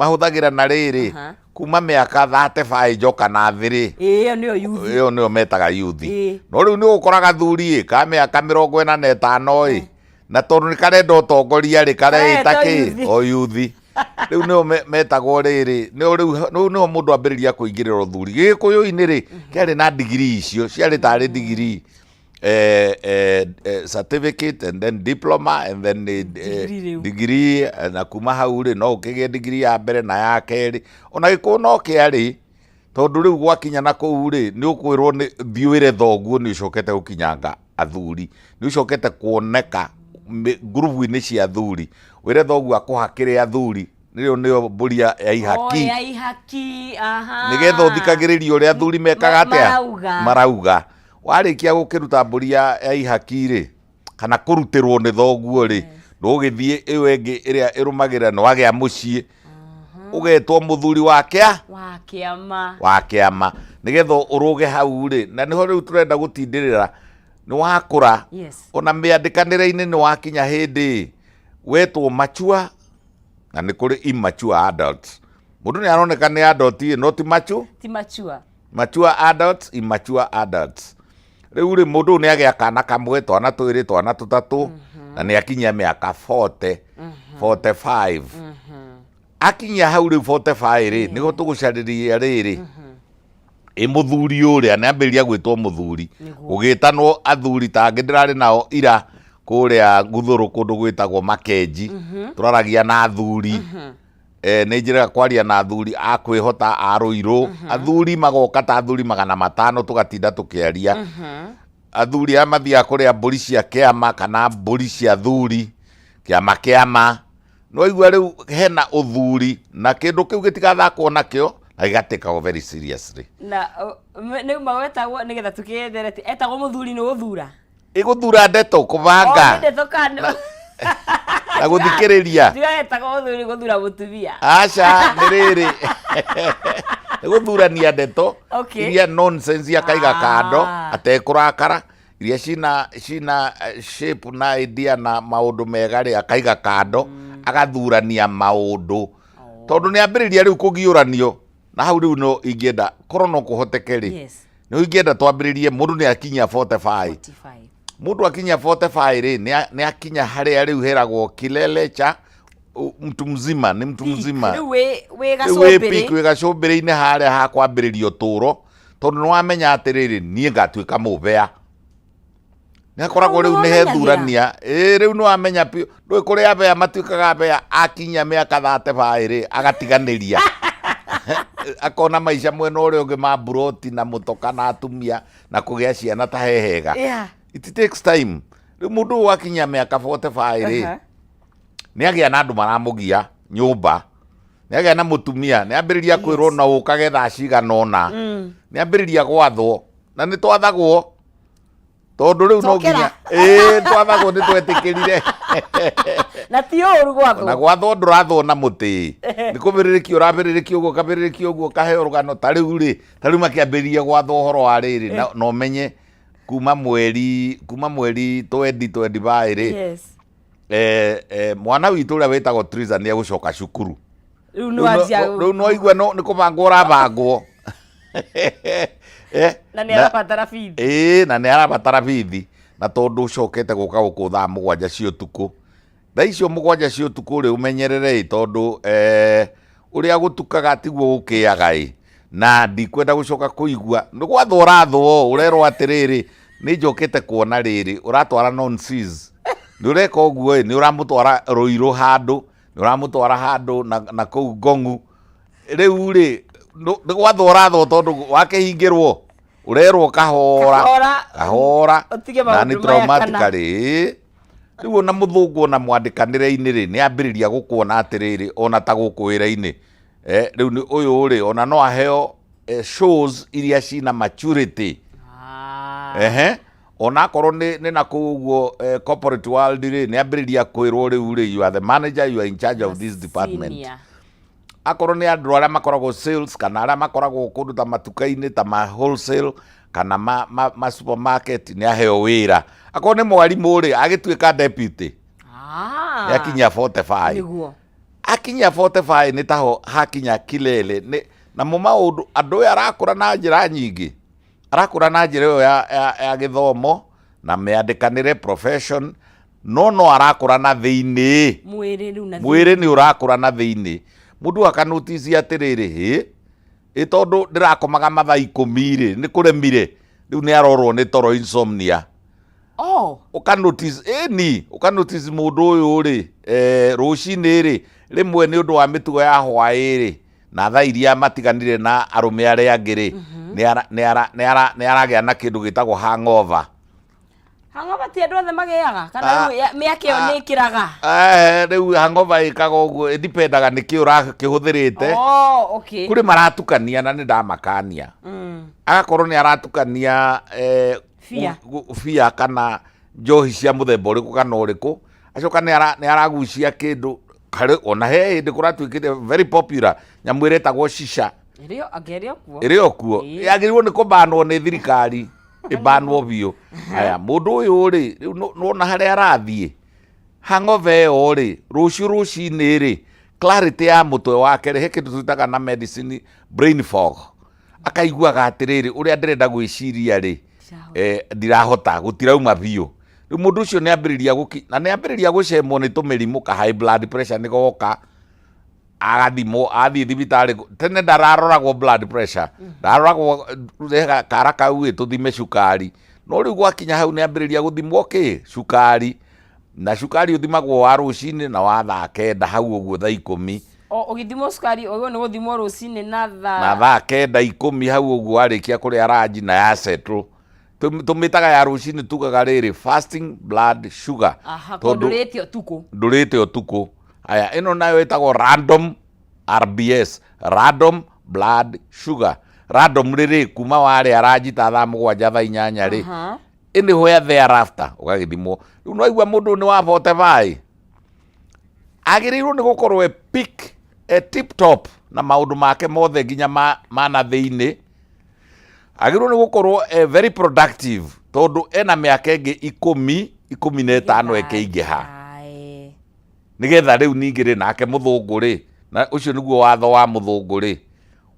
Mahũthagĩra na rĩrĩ kuma mĩaka 35 njoka na thĩ rĩ. Ĩĩ, ĩyo nĩyo youth. Ĩyo nĩyo metaga youth. Ĩĩ. No rĩu nĩ ũgũkora gathuri ĩ ka mĩaka 45 ĩ, na tondũ nĩ karenda ũtongoria rĩ, kareĩta Kareĩta kĩ? youth. O youth. Rĩu nĩo metagwo rĩrĩ, nĩo rĩu rĩu nĩho mũndũ ambĩrĩria kũingĩrĩra ũthuri. Gĩkũyũ-inĩ rĩ, kĩarĩ na ndigiri icio, ciarĩ tarĩ ndigiri certificate and then diploma and then Degree rĩu. degree na kuma hau rĩ, no ũkĩgĩe degree ya mbere na ya kerĩ. Ona Gĩkũyũ no kĩarĩ, tondũ rĩu gwakinya na kũu rĩ, nĩ ũkwĩrwo nĩ thiĩ wĩre thoguo nĩ ũcokete gũkinyanga athuri, nĩ ũcokete kuoneka ngurubu-inĩ cia athuri, wĩre thoguo akũhakĩre athuri, nĩyo nĩyo mbũri ya ihaki. Oh, ya ihaki, aha. Nĩgetha ũthikagĩrĩrie ũrĩa athuri mekaga atĩa? Marauga. Marauga. Warĩkia gũkĩruta mbũri ya ihaki rĩ, kana kũrutĩrwo nĩ thoguo rĩ, ndũgĩthiĩ ĩyo ĩngĩ ĩrĩa ĩrũmagĩrĩra nĩ wagĩa mũciĩ, ũgetwo mũthuri wa kĩa? Wa kĩama. Wa kĩama. Nĩgetha ũrũge hau rĩ, na nĩho rĩu tũrenda gũtindĩrĩra, nĩ wakũra, ona mĩandĩkanĩre-inĩ nĩ wakinya hĩndĩ, wetwo mature, na nĩ kũrĩ immature adults. Mũndũ nĩ aroneka nĩ adult ĩ, no ti mature. Ti mature. Mature adults, immature adults. Rĩu rĩ, mũndũ ũyũ nĩ agĩa kana kamwe, twana twĩrĩ, twana tũtatũ, na nĩ akinyia mĩaka 40, 45. Akinyia hau rĩu 45 rĩ, nĩho tũgũcarĩria rĩrĩ. Ĩ mũthuri ũrĩa, nĩ ambĩrĩria gwĩtwo mũthuri. Gũgĩtanwo athuri ta angĩ ndĩrarĩ nao ira kũrĩa Nguthũrũ kũndũ gwĩtagwo Makenji. Tũraragia na athuri. Nĩ njĩraga kwaria na athuri a kwĩhota a Rũirũ. Athuri magoka ta athuri 500 tũgatinda tũkĩaria. Athuri aya mathiaga kũrĩa mbũri cia kĩama kana mbũri cia athuri, kĩama kĩama. Nĩ waigua rĩu hena ũthuri na kĩndũ kĩu gĩtigathakwo nakĩo na gĩgatekagwo very seriously. Na nĩ magwetagwo nĩgetha tũkĩenderete, etagwo mũthuri nĩ gũthura. Ĩgũthura ndeto, kũbanga. Oh, nĩ ndeto kana Na gũthikĩrĩria. Tiga etagwo mũthuri gũthura mũtumia. Aca, nĩ rĩrĩ. Nĩ gũthurania ndeto. Okay. Iria nonsense akaiga kando, atekũrakara. Iria cina shape na idea na maũndũ mega rĩ, akaiga kando, agathurania maũndũ. Tondũ nĩ ambĩrĩria rĩu kũgiũranio, na hau rĩu no ingĩenda, korwo no kũhoteke rĩ, nĩ ingĩenda twambĩrĩrie mũndũ nĩ akinyia 45. 45. Mũndũ akinyia 45 rĩ, nĩ akinya harĩa rĩu heragwo kilele cha mtu mzima, nĩ mtu Peak. mzima. Rĩu wĩ Rĩu wĩ gacũmbĩrĩ. peak, wĩ gacũmbĩrĩ-inĩ harĩa ha kwambĩrĩria ũtũũro, tondũ nĩ wamenya atĩrĩrĩ, niĩ ngatuĩka mũbea. Nĩ akoragwo rĩu nĩ hethurania. Ĩĩ, rĩu nĩ wamenya biũ. Ndũĩ kũrĩ abea matuĩkaga abea akinyia mĩaka 35 rĩ, agatiganĩria. Akona maica mwena ũrĩa ũngĩ ma mburoti na mũtoka na atumia na kũgĩa ciana ta he hega. It takes time. Rĩu mũndũ ũyũ akinyia mĩaka 45 rĩ, nĩ agĩa na andũ maramũgia nyũmba, nĩ agĩa na mũtumia, nĩ ambĩrĩria kwĩrwo na ũkage thaa cigana ũna, nĩ ambĩrĩria gwathwo, na nĩ twathagwo tondũ rĩu no Cokera. nginya ĩĩ twathagwo nĩ twetĩkĩrire. Na ti ũru gwathwo. Na gwathwo ndũrathwo na mũtĩ, nĩ kũbĩrĩrĩkio ũrabĩrĩrĩkio ũguo, ũkabĩrĩrĩkio ũguo, ũkaheo rũgano. Ta rĩu rĩ, ta rĩu makĩambĩrĩria gwathwo ũhoro wa rĩrĩ, na ũmenye kuma mweri 2025 rĩ, mwana witũ ũrĩa wĩtagwo Triza nĩ egũcoka cukuru. Rĩu nĩ wanjia Rĩu no waigua no nĩ kũbangwo ũrabangwo. Na nĩ arabatara bithi. Ĩĩ, na nĩ arabatara bithi, na tondũ ũcokete gũka gũkũ thaa 7 cia ũtukũ. Thaa icio 7 cia ũtukũ rĩ, ũmenyerere ĩ, tondũ ũrĩa gũtukaga tiguo gũkĩaga ĩ. Na ndikwenda gũcoka kũigua, nĩ gwathwo ũrathwo, ũrerwo atĩrĩrĩ, nĩ njokete kuona rĩrĩ, ũratwara nonsense. Nĩ ũreka ũguo ĩ, nĩ ũramũtwara Rũirũ handũ, nĩ ũramũtwara handũ na kũu Ngong'u. Rĩu rĩ, nĩ gwathwo ũrathwo tondũ wakĩhingĩrwo, ũrerwo kahora, Kahora. kahora, Ũtige na nĩ maũndũ maya kana. traumatically. Rĩu ona mũthũngũ ona mwandĩkanĩre-inĩ rĩ, nĩ ambĩrĩria gũkuona atĩrĩrĩ, ona ta gũkũ wĩra-inĩ. Rĩu nĩ ũyũ rĩ, ona no aheo shows iria cina maturity. Ehe. Ona akorwo nĩ na kũu ũguo corporate world rĩ, nĩ ambĩrĩria kwĩrwo rĩu rĩ, you are the manager, you are in charge of this department. Senior. Akorwo nĩ andũ arĩa makoragwo sales kana arĩa makoragwo kũndũ ta matuka-inĩ ta ma wholesale kana ma supermarket, nĩ aheo wĩra. Akorwo nĩ mwarimũ rĩ, agĩtuĩka deputy. Nĩ akinyia 45. Nĩguo. Akinyia 45 nĩ taho hakinya kilele nĩ namo maũndũ andũ aya arakũra na njĩra nyingĩ, arakũra na njĩra ĩyo ya gĩthomo na mĩandĩkanĩre profession, no no arakũra na thĩinĩ. Mwĩrĩ rĩu na Mwĩrĩ nĩ ũrakũra na thĩinĩ. Mũndũ akanotisi atĩrĩrĩ, hĩ ĩ tondũ ndĩrakomaga mathaa 10 rĩ, nĩ kũremire, rĩu nĩ arorwo nĩ toro, insomnia. Oh. Ũka notice ĩni, ũka notice mũndũ ũyũ rĩ, rũcinĩ rĩ, rĩmwe nĩ ũndũ wa mĩtugo ya hwaĩ rĩ, na thaa iria matiganire na arũme arĩa angĩ rĩ, nĩ aragĩa na kĩndũ gĩtagwo hangover. Hangover ti andũ othe magĩaga kana rĩu mĩaka ĩyo nĩ ĩkĩraga? Rĩu hangover ĩkaga ũguo, ĩdipendaga nĩkĩ ũrakĩhũthĩrĩte. Oh, okay. Kũrĩ maratukania na nĩ ndamakania. Agakorwo nĩ aratukania Bia. Bia kana njohi cia mũthemba ũrĩkũ kana ũrĩkũ, acoka nĩ aragucia kĩndũ harĩ ona he hĩndĩ kũratuĩkĩte very popular, nyamũ ĩrĩa ĩtagwo shisha. Ĩrĩ anga ĩrĩ o kuo. Ĩrĩ o kuo. Yagĩrĩirwo nĩ kũbanwo nĩ thirikari, ĩbanwo biũ. Aya, mũndũ ũyũ rĩ, rĩu nĩwona harĩa arathiĩ hangover ĩyo rĩ, rũciũ rũcinĩ rĩ, clarity ya mũtwe wake rĩ, he kĩndũ twĩtaga na medicine brain fog. Akaiguaga atĩrĩrĩ, ũrĩa ndĩrenda gwĩciria rĩ, ndirahota, gũtirauma biũ. Rĩu mũndũ ũcio nĩ ambĩrĩria gũki, na nĩ ambĩrĩria gũcemwo nĩ tũmĩrimũ ka high blood pressure nĩ goka, agathimwo, athiĩ thibitarĩ, tene ndararoragwo blood pressure, ndararoragwo kara kau ĩ tũthime cukari, no rĩu gwakinya hau nĩ ambĩrĩria gũthimwo kĩ cukari, na cukari ũthimagwo wa rũcinĩ na wa thaa 9 hau ũguo, thaa 10. O ũgĩthimwo cukari ũguo nĩ gũthimwo rũcinĩ na thaa na thaa 9, 10 hau ũguo, warĩkia kũrĩa ranji na ya settle. Tũmĩtaga ya rũcinĩ, tugaga rĩrĩ fasting blood sugar. Aha, tondũ ndũrĩte ũtukũ. Ndũrĩte ũtukũ. Aya, ĩno nayo ĩtagwo random RBS, random blood sugar. Random rĩrĩ kuma warĩa ranji ta thaa 7, thaa 8 rĩ, anywhere thereafter ũgagĩthimwo. Rĩu no igua mũndũ nĩ wa 45 agĩrĩirwo nĩ gũkorwo e peak, e tip top na maũndũ make mothe nginya ma na thĩinĩ. Agĩrĩirwo nĩ gũkorwo e very productive tondũ ena mĩaka ĩngĩ 10, 15 ĩkĩingĩha. Ae. Nĩgetha rĩu ningĩ rĩ, nake mũthũngũ rĩ, na ũcio nĩguo watho wa mũthũngũ rĩ,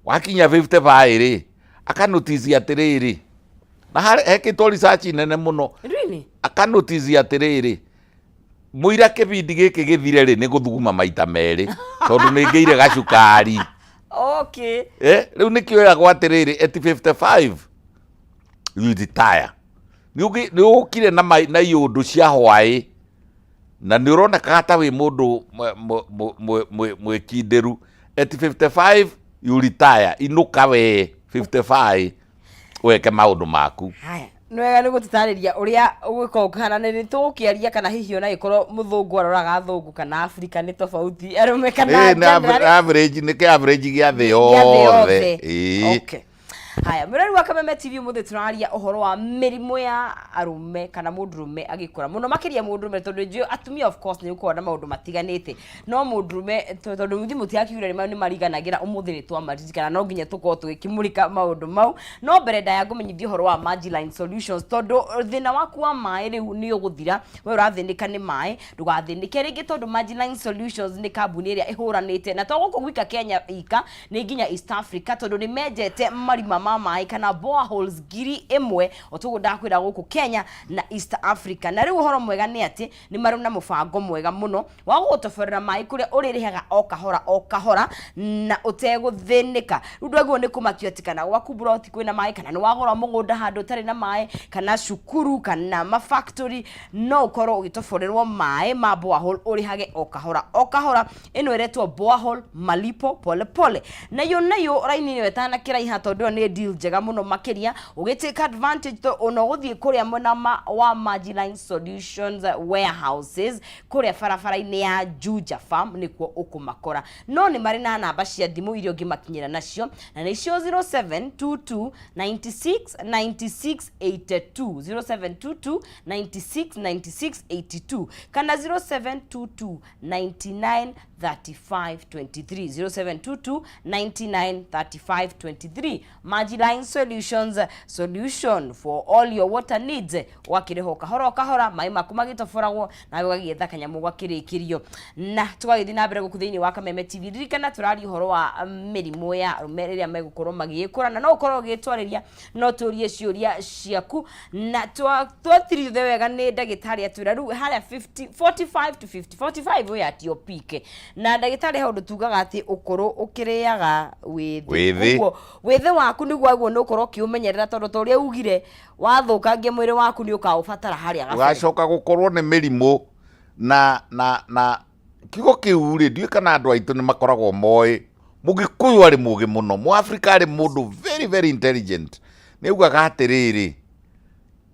wakinya 55 rĩ, akanotisi atĩrĩrĩ, na hekĩtwo research nene mũno. Really? Akanotisi atĩrĩrĩ, mũira kĩbindi gĩkĩ gĩthire rĩ, nĩ gũthuguma maita merĩ tondũ nĩ ngĩire gacukari. Rĩu nĩkĩo ĩragwo atĩrĩrĩ, at 55 you retire. Nĩ ũkire na iũndũ cia hwaĩ na nĩ ũronekaga ta wĩ mũndũ mwĩkindĩru. At 55 you retire, inũka we 55 weke maũndũ maku. Haya, nĩ wega nĩ gũtũtarĩria ũrĩa ũgũkorwo ũkĩhana. Nĩ tũgũkĩaria kana hihi ona gĩkorwo mũthũngũ aroraga athũngũ kana Afrika nĩ tofauti arũme kana Ĩ, nĩ gender rĩ? Average, nĩ kĩ average gĩa thĩ Gĩa thĩ yothe. Yothe. Ĩ. Okay. Haya, mwĩrori wa Kameme TV, ũmũthĩ tũraria ũhoro wa mĩrimũ ya arũme kana mũndũrũme agĩkũra, mũno makĩria mũndũrũme, tondũ njũĩ atumia of course nĩ gũkoragwo na maũndũ matiganĩte, no mũndũrũme tondũ thimũ tiakiugire nĩ mariganagĩra, ũmũthĩ nĩ twamaririkana, no nginya tũkorwo tũgĩkĩmũrĩka maũndũ mau. No mbere ndaya ngũmenyithie ũhoro wa Magiline Solutions, tondũ thĩna waku wa maĩ rĩu nĩ ũgũthira. We ũrathĩnĩka nĩ maĩ, ndũgathĩnĩke rĩngĩ, tondũ Magiline Solutions nĩ kambuni ĩrĩa ĩhũranĩte na to gũkũ gwika Kenya ika, nĩ nginya East Africa, tondũ nĩ menjete marima ma maĩ kana boreholes 1000 o toguo ndakwĩra gũkũ Kenya na East Africa. Na rĩu ũhoro mwega nĩ atĩ nĩ marĩ na mũbango mwega mũno wa gũgũtoborera maĩ kũrĩa ũrĩrĩhaga o kahora o kahora na ũtegũthĩnĩka. Rĩu ndwagĩrĩirwo nĩ kũmakio atĩ kana gwaku buroti kwĩna maĩ, kana nĩ wagũra mũgũnda handũ ũtarĩ na maĩ, kana cukuru kana ma factory, no ũkorwo ũgĩtoborerwo maĩ ma borehole ũrĩhage o kahora o kahora. Ĩno ĩretwo borehole malipo pole pole. Nayo nayo raini ĩyo ĩtanakĩraiha, tondũ ĩyo nĩ deal njega mũno makĩria ũgĩtake advantage to ona ũgũthiĩ kũrĩa mwena wa Magiline Solutions warehouses kũrĩa barabara-inĩ ya Juja Farm nĩkuo ũkũmakora. No nĩ marĩ na namba cia thimũ iria ũngĩmakinyĩra nacio, na nĩcio 0722 96 96 82, 0722 96 96 82, kana 0722 99 35 23, 0722 99 35 23. Magiline. Maji Line Solutions, solution for all your water needs. Ũgakĩrĩha o kahora o kahora, maĩ maku magĩtoboragwo nawe ũgagĩetha kanyamũ ũgakĩrĩkĩrio. Na tũgagĩthiĩ na mbere gũkũ thĩinĩ wa Kameme TV. Ririkana tũraria ũhoro wa mĩrimũ ya arũme rĩrĩa megũkorwo magĩgĩkũra, na no ũkorwo ũgĩtwarĩria, no tũrie ciũria ciaku na twatirithio wega nĩ ndagĩtarĩ atwĩra rĩu harĩa 50, 45 to 50, 45 wĩ at your peak. Na ndagĩtarĩ he ũndũ tugaga atĩ ũkũrũ ũkĩrĩaga wĩthĩ. Wĩthĩ. Ũguo wĩthĩ waku nĩguo agwo nĩ ũkorwo ũkĩũmenyerera, tondũ ta ũrĩa ugire, wathũkangia mwĩrĩ waku nĩ ũkaũbatara harĩa gabere. Ũgacoka gũkorwo nĩ mĩrimũ na kiugo kĩu rĩ, ndiũĩ kana andũ aitũ nĩ makoragwo moĩ. Mũgĩkũyũ arĩ mũgĩ mũno, Mũafrika arĩ mũndũ very very intelligent. Nĩ augaga atĩrĩrĩ,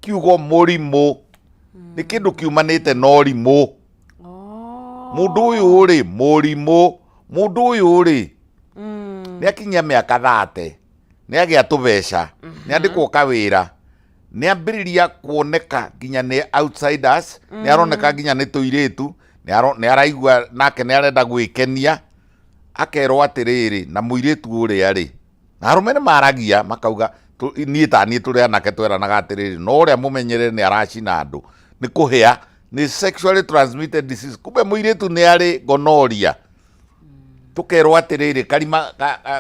kiugo mũrimũ nĩ kĩndũ kiumanĩte na ũrimũ. Mũndũ ũyũ rĩ, mũrimũ, mũndũ ũyũ rĩ, nĩ akinyia mĩaka 30, nĩ agĩa tũbeca, nĩ andĩkwo kawĩra, nĩ ambĩrĩria kuoneka nginya nĩ outsiders, nĩ aroneka nginya nĩ tũirĩtu, nĩ araigua nake nĩ arenda gwĩkenia, akerwo atĩrĩrĩ, na mũirĩtu ũrĩa rĩ, na arũme nĩ maragia makauga, niĩ ta niĩ tũrĩ anake tweranaga atĩrĩrĩ, no ũrĩa mũmenyerere nĩ aracina andũ, nĩ kũhĩa, nĩ sexually transmitted disease, kumbe mũirĩtu nĩ arĩ gonorrhea. Tũkerwo atĩrĩrĩ, karima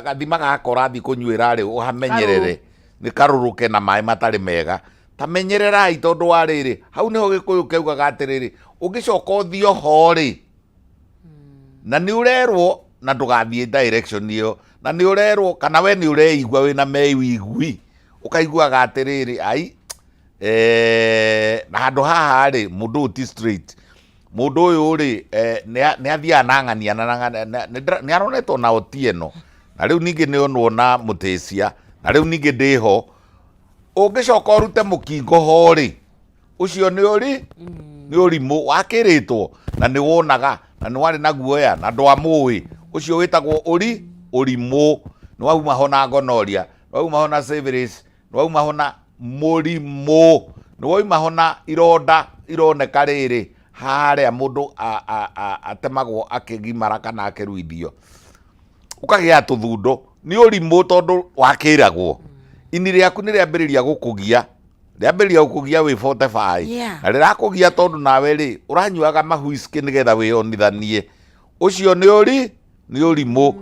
gathima gaka ũrathiĩ kũnyuĩra rĩ, ũhamenyerere, nĩ karũrũke na maĩ matarĩ mega. Ta menyererai, tondũ wa rĩrĩ, hau nĩho Gĩkũyũ kĩaugaga atĩrĩrĩ, ũngĩcoka ũthiĩ oho rĩ, na nĩ ũrerwo na ndũgathiĩ direction ĩyo, na nĩ ũrerwo kana we nĩ ũreigua wĩna mewĩigui, ũkaiguaga atĩrĩrĩ, ai, na handũ haha rĩ, mũndũ ũyũ ti straight, mũndũ ũyũ rĩ, nĩ athiaga na ng'ania na ng'ania, nĩ aronetwo na Otieno, na rĩu ningĩ nĩ onwo na Mũtĩcia, na rĩu ningĩ ndĩho. Ũngĩcoka ũrute mũkingo ho rĩ, ũcio nĩ ũri nĩ ũrimũ wakĩrĩtwo, na nĩ wonaga na nĩ warĩ na guoya na ndwamũĩ, ũcio wĩtagwo ũri ũrimũ. Nĩ wauma ho na gonorrhea, nĩ wauma ho na syphilis, nĩ wauma ho na mũrimũ, nĩ wauma ho na ironda ironeka rĩrĩ harĩa mũndũ atemagwo akĩgimara kana akĩruithio, ũkagĩa tũthundo. Nĩ ũrimũ, tondũ wakĩragwo ini rĩaku nĩ rĩambĩrĩria gũkũgia, rĩambĩrĩria gũkũgia wĩ 45, na rĩrakũgia tondũ nawe rĩ ũranyuaga mahuiski nĩgetha wĩyonithanie. Ũcio nĩ ũri nĩ ũrimũ.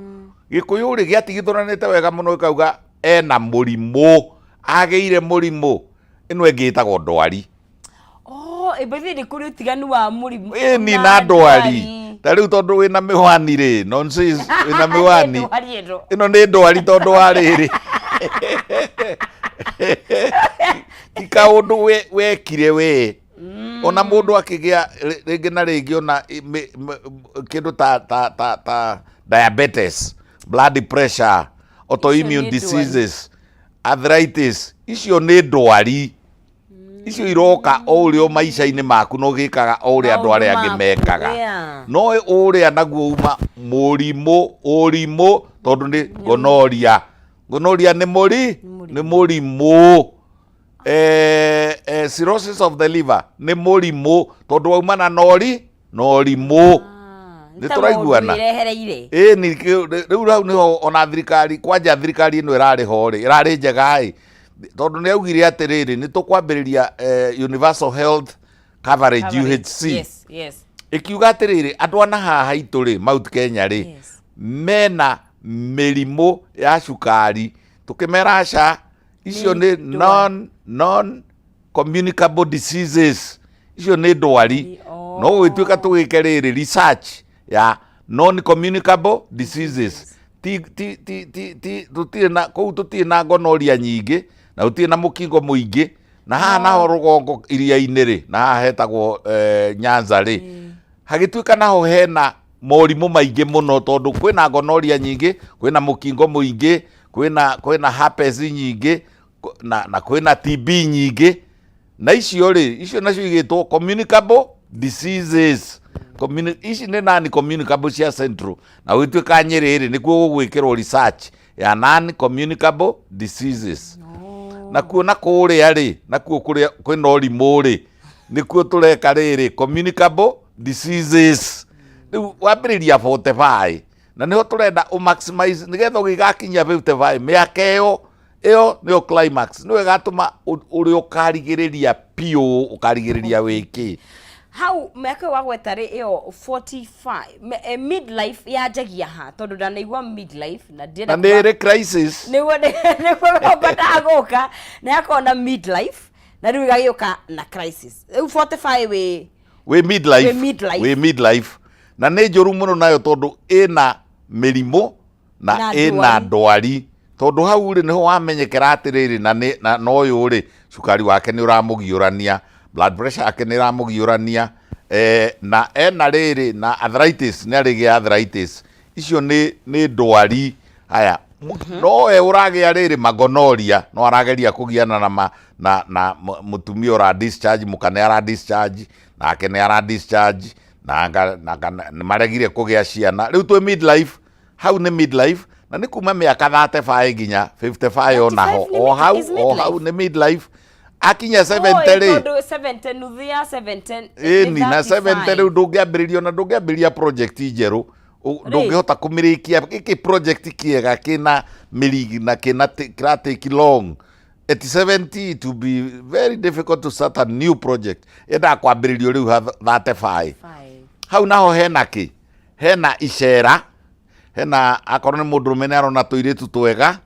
Gĩkũyũ rĩ, gĩatigithũranĩte wega mũno, gĩkauga ena mũrimũ, agĩire mũrimũ. Ĩno ĩngĩ ĩtagwo ndwari. Oh, by the way, nĩ kũrĩ ũtiganu wa mũrimũ ĩni na ndwari. Ta rĩu tondũ wĩna mĩwani rĩ, nonsense, wĩna mĩwani. Ndwari ĩno. Ĩno nĩ ndwari, tondũ wa rĩrĩ, ti kaũndũ wekire we. Ona mũndũ akĩgĩa rĩngĩ na rĩngĩ, ona kĩndũ ta diabetes, blood pressure, autoimmune Icio nĩ ndwari. diseases, arthritis, icio nĩ ndwari. Icio iroka o ũrĩa maica-inĩ maku na ũgĩkaga o ũrĩa andũ arĩa angĩ Maũndũ maku, mekaga. No ũrĩa naguo uma mũrimũ, ũrimũ, tondũ nĩ gonorrhea. Gonorrhea nĩ mũri nĩ mũrimũ. Cirrhosis of the liver nĩ mũrimũ, tondũ waumana na ũri na ũrimũ. Nĩ Nĩ tũraiguana? Wĩrehereire. Ĩĩ, ni rĩu hau nĩho ona thirikari, kwanja thirikari ĩno ĩrarĩ ho rĩ, ĩrarĩ njega ĩ, tondũ nĩ augire atĩrĩrĩ, nĩ tũkwambĩrĩria universal health coverage, UHC. Ĩkiuga atĩrĩrĩ, andũ ana haha haitũ rĩ, Mount Kenya rĩ, mena mĩrimũ ya cukari, tũkĩmera aca, icio Nĩ nĩ ndwari. Non communicable diseases, icio nĩ ndwari. Oh. No gũgĩtuĩka tũgĩke rĩrĩ research ya non communicable diseases, ti tũtirĩ na kũu, tũtirĩ na gonorrhea nyingĩ na tũtirĩ na mũkingo mũingĩ. Na haha naho rũgongo iria-inĩ rĩ, na haha hetagwo Nyanza rĩ, hagĩtuĩka naho hena morimũ maingĩ mũno, tondũ kwĩna gonorrhea nyingĩ, kwĩna mũkingo mũingĩ, kwĩna herpes nyingĩ, na kwĩna TB nyingĩ. Na icio rĩ, icio nacio igĩtwo communicable diseases. Ici nĩ non communicable cia central, na gũgĩtuĩka Nyĩrĩ rĩ, nĩkuo gũgwĩkĩrwo research ya non communicable diseases. Nakuo na kũrĩa rĩ, nakuo kũrĩa kwĩna ũrimũ rĩ, nĩkuo tũreka rĩrĩ communicable diseases. Rĩu wambĩrĩria 45, na nĩho tũrenda ũ maximize nĩgetha ũgĩgakinyia 55, mĩaka ĩyo Ĩyo nĩyo climax, nĩyo ĩgatũma ũrĩa ũkarigĩrĩria biũ, ũkarigĩrĩria wĩkĩ. Hau mĩaka ĩyo wagweta rĩ, ĩyo 45, midlife yanjagia ha? Tondũ ndanaigua midlife na ndĩrenda Na nĩ ĩrĩ crisis. Nĩguo ngwendaga gũka na yakorwo na midlife na rĩu ĩgagĩũka na crisis. Rĩu 45 wĩ Wĩ midlife. Wĩ midlife. Wĩ midlife na nĩ njũru mũno nayo tondũ ĩna mĩrimũ na Na ĩna ndwari. ndwari, tondũ hau rĩ nĩho wamenyekera atĩrĩrĩ, na nĩ na ũyũ rĩ cukari wake nĩ ũramũgiũrania, blood pressure yake nĩ ĩramũgiũrania, na ena rĩrĩ na arthritis, nĩ arĩgĩa arthritis. Icio nĩ ndwari. Haya, no we ũragĩa rĩrĩ magonoria, no arageria kũgiana na ma, na na mũtumia ũra discharge, mũka nĩ ara discharge, nake nĩ ara discharge, na nĩ maregire kũgĩa ciana. Rĩu twĩ midlife, hau nĩ midlife, na nĩ kuma mĩaka 35 nginya 55 onaho. 35 nĩ O hau is o hau midlife. Nĩ midlife. Akinya 70 rĩ, Tondũ 70, nuthu ya 70 ĩni nĩ na 70 35. Rĩu ndũngĩambĩrĩria, ona ndũngĩambĩrĩria project njerũ. Ndũngĩhota kũmĩrĩkia gĩkĩ project kĩega kĩna mĩrigi na kĩna kĩra take long. At 70 it will be very difficult to start a new project. Yendaga kwambĩrĩrio rĩu ha 35. Five. Hau naho hena kĩ? Hena icera, hena akorwo nĩ mũndũrũme nĩ arona tũirĩtu twega. Tondũ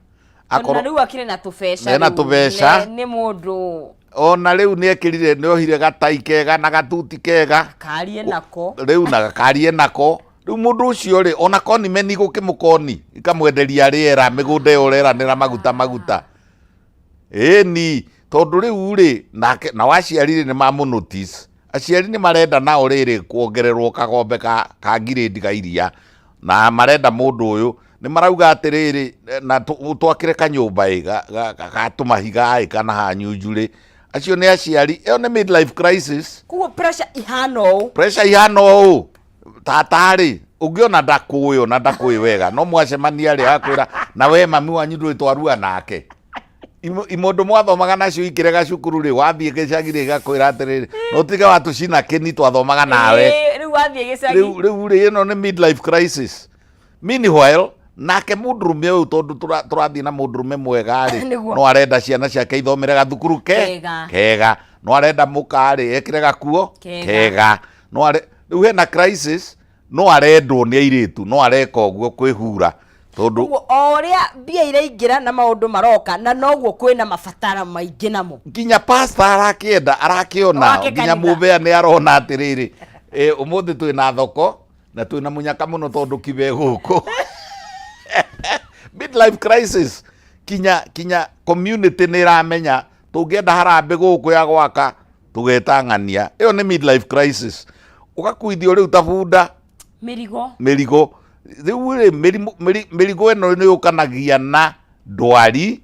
na Akorwo rĩu akĩrĩ na tũbeca. Ena Rĩu tũbeca. Nĩ mũndũ Ona rĩu nĩ ekĩrire, nĩ ohire gatai kega na gatuti kega. Karie nako. Rĩu na gakarie nako. Rĩu mũndũ ũcio rĩ, ona koni meni gũkĩmũkoni ikamwenderia rĩera mĩgũnda ĩyo ũreranĩra maguta maguta, ĩni tondũ rĩu rĩ nake nao aciari rĩ nĩ mamũ notice. Aciari nĩ marenda nao rĩrĩ kuongererwo kagombe ka ngirĩndi ga iria, na marenda mũndũ ũyũ nĩ marauga atĩrĩrĩ, na twakĩre kanyũmba ĩ ga tũmahiga ĩ kana hanyunju rĩ. Acio nĩ aciari. Ĩyo nĩ midlife crisis. Koguo pressure ihana ũũ. Pressure ihana ũũ. Tata rĩ, ũngĩona ndakũĩ, ona ndakũĩ wega, no mwacemania rĩ, akwĩra na we mami wanyu ndũĩ twarua nake. Imondo mwathomaga nacio ikĩrega cukuru rĩ, wathiĩ gĩcagi rĩ, igakwĩra atĩrĩrĩ, no ũtige watũcina kĩni twathomaga nawe. Rĩu wathiĩ gĩcagi. Rĩu rĩ, ĩno nĩ midlife crisis. Meanwhile nake mũndũrũme ũyũ, tondũ tũrathiĩ na mũndũrũme mwega rĩ, no arenda ciana ciake ithomere gathukuru ke Kega. Kega, no arenda mũka rĩ ekĩre gakuo Kega. Kega. No are rĩu hena crisis, no arendwo nĩ airĩtu, no areka ũguo kwĩhura tondũ Ũguo o ũrĩa mbia iraingĩra na maũndũ maroka, na noguo kwĩna mabatara maingĩ namo. Nginya pastor arakĩenda arakĩona Wake nginya kanitha. Mũmbea nĩ arona atĩrĩrĩ, ũmũthĩ twĩna thoko na twĩna mũnyaka mũno tondũ kibe gũkũ. Midlife crisis kinya community nĩ ĩramenya tũngĩenda harambĩ gũkũ ya gwaka tũgeta ng'ania. Ĩyo nĩ midlife crisis, ũgakuithio rĩu ta bunda. Mĩrigo. Mĩrigo. Rĩu rĩ mĩrigo ĩno nĩ yũkanagia na ndwari,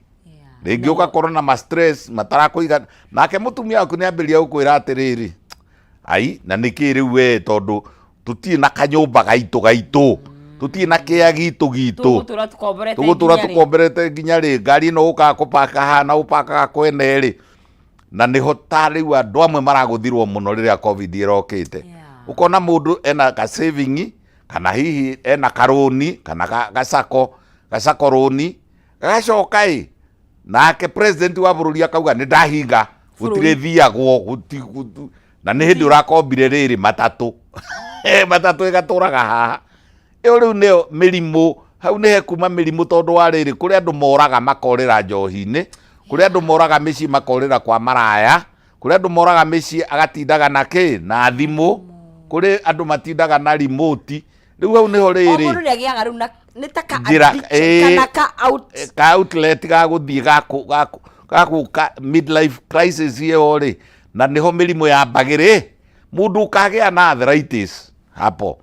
rĩngĩ ũgakorwo na ma stress matarakũiga, nake mũtumia waku nĩ ambĩrĩria gũkwĩra atĩrĩrĩ, ai, na nĩkĩ rĩu we, tondũ tũtirĩ na kanyũmba gaitũ, tũtirĩ na kĩa gitũ gitũ. Tũgũtũra tũkomborete Tũgũtũra nginya rĩ? Tũkomborete nginya rĩ? Ngari ĩno ũkaga kũpaka haha na ũpakaga kwene rĩ, na nĩho ta rĩu andũ amwe maragũthirwo mũno rĩrĩa COVID ĩrokĩte. Ũkona mũndũ ena ka saving, kana hihi ena karũni kana gacako rũni, gagacoka ĩ nake president wa bũrũri akauga nĩ ndahinga gũtirĩ thiagwo na nĩ hĩndĩ ũrakombire rĩrĩ matatũ ĩgatũraga haha. Ĩyo rĩu nĩyo mĩrimũ. Hau nĩ hekuma mĩrimũ, tondũ wa rĩrĩ, kũrĩ andũ moraga makorĩra njohi-inĩ, kũrĩ andũ moraga mĩciĩ makorĩra kwa maraya, kũrĩ andũ moraga mĩciĩ agatindaga na kĩ na thimũ, kũrĩ andũ matindaga na remote. Rĩu hau nĩho O rĩrĩ mũndũ nĩ agĩaga rĩu na nĩ ta ka Njĩra, addiction kana ka out ka outlet ga gũthiĩ gagũka midlife crisis ĩyo rĩ, na nĩho mĩrimũ yambagĩrĩ mũndũ ũkagĩa na arthritis hapo.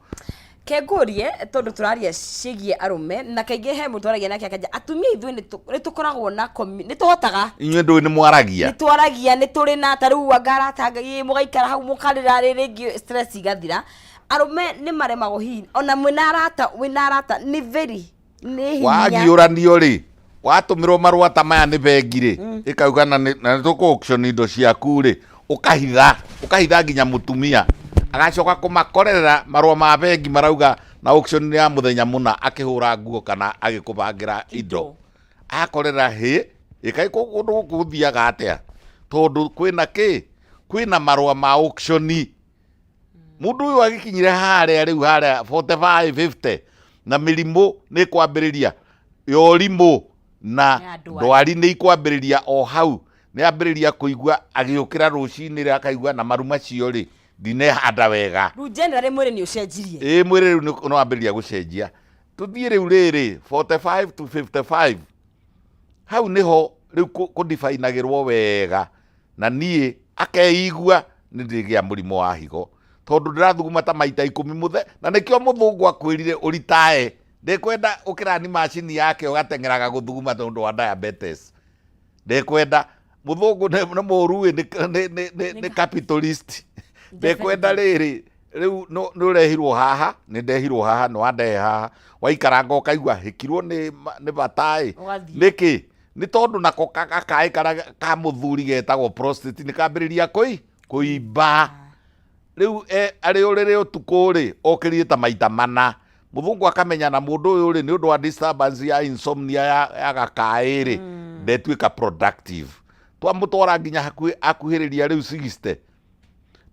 Kengũrie, tondũ tũraria ciĩgiĩ arũme, na kaingĩ he mũndũ twaragia nake akanja atumia ithuĩ nĩ tũkoragwo na nĩ tũhotaga. Inyuĩ ndũĩ nĩ mwaragia. Nĩ twaragia, nĩ tũrĩ na ta rĩu anga arata Ngai mũgaikara hau mũkarĩra rĩ rĩngĩ stress igathira. Arũme nĩ maremagwo hihi ona mwĩna arata, wĩna arata nĩ very nĩ hinya. Wagiũranio rĩ, watũmĩrwo marũa ta maya nĩ bengi rĩ, ĩkauga na nĩ tũkũ auction indo ciaku rĩ, ũkahitha nginya mũtumia agacoka kũmakorerera marũa ma bengi marauga na auction ya mũthenya mũna, akĩhũra nguo kana agĩkũbangĩra indo, akorera hĩ. Ĩ kaĩ kũndũ gũkũ gũthiaga atĩa? Tondũ kwĩna kĩ? Kwĩna marũa ma auction. Mũndũ ũyũ agĩkinyire harĩa rĩu harĩa 45 50 na mĩrimũ nĩ ĩkwambĩrĩria ya ũrimũ na Ya ndwari. Ndwari nĩ ikwambĩrĩria o hau. Nĩ ambĩrĩria kũigua agĩũkĩra rũcinĩ rĩ, akaigua na maru macio rĩ, ndinehanda wega. Rĩu generally mwĩrĩ nĩ ũcenjirie. Ĩĩ, mwĩrĩ rĩu nĩ wambĩrĩria gũcenjia. Tũthiĩ rĩu rĩrĩ 45 to 55, hau nĩho rĩu kũdifainagĩrwo wega, na niĩ akeigua nĩ ndĩgĩa mũrimũ wa higo tondũ ndĩrathuguma ta maita 10 mũthe, na nĩkĩo mũthũngũ akwĩrire ũritae, ndekwenda ũkĩrani macini yake ũgateng'eraga gũthuguma tondũ wa diabetes. Ndekwenda mũthũngũ nĩ mũru ĩ, nĩ capitalist, ndekwenda rĩrĩ rĩu nĩ ũrehirwo haha, nĩ ndehirwo haha, nĩ wandehe haha, waikaranga ũkaigua hĩkirwo nĩ bata ĩ. Ũgathiĩ. Nĩkĩ? Nĩ tondũ nako gakaĩ karĩa ka mũthuri getagwo prostate nĩ kambĩrĩria kũimba. Rĩu arĩ ũrĩrĩ ũtukũ rĩ, okĩrire ta maita mana. Mũthũngũ akamenya na mũndũ ũyũ rĩ, nĩ ũndũ wa disturbance ya insomnia ya gakaĩ rĩ, ndetuĩka productive. Twamũtwara nginya hakuhĩ, akuhĩrĩria rĩu 60.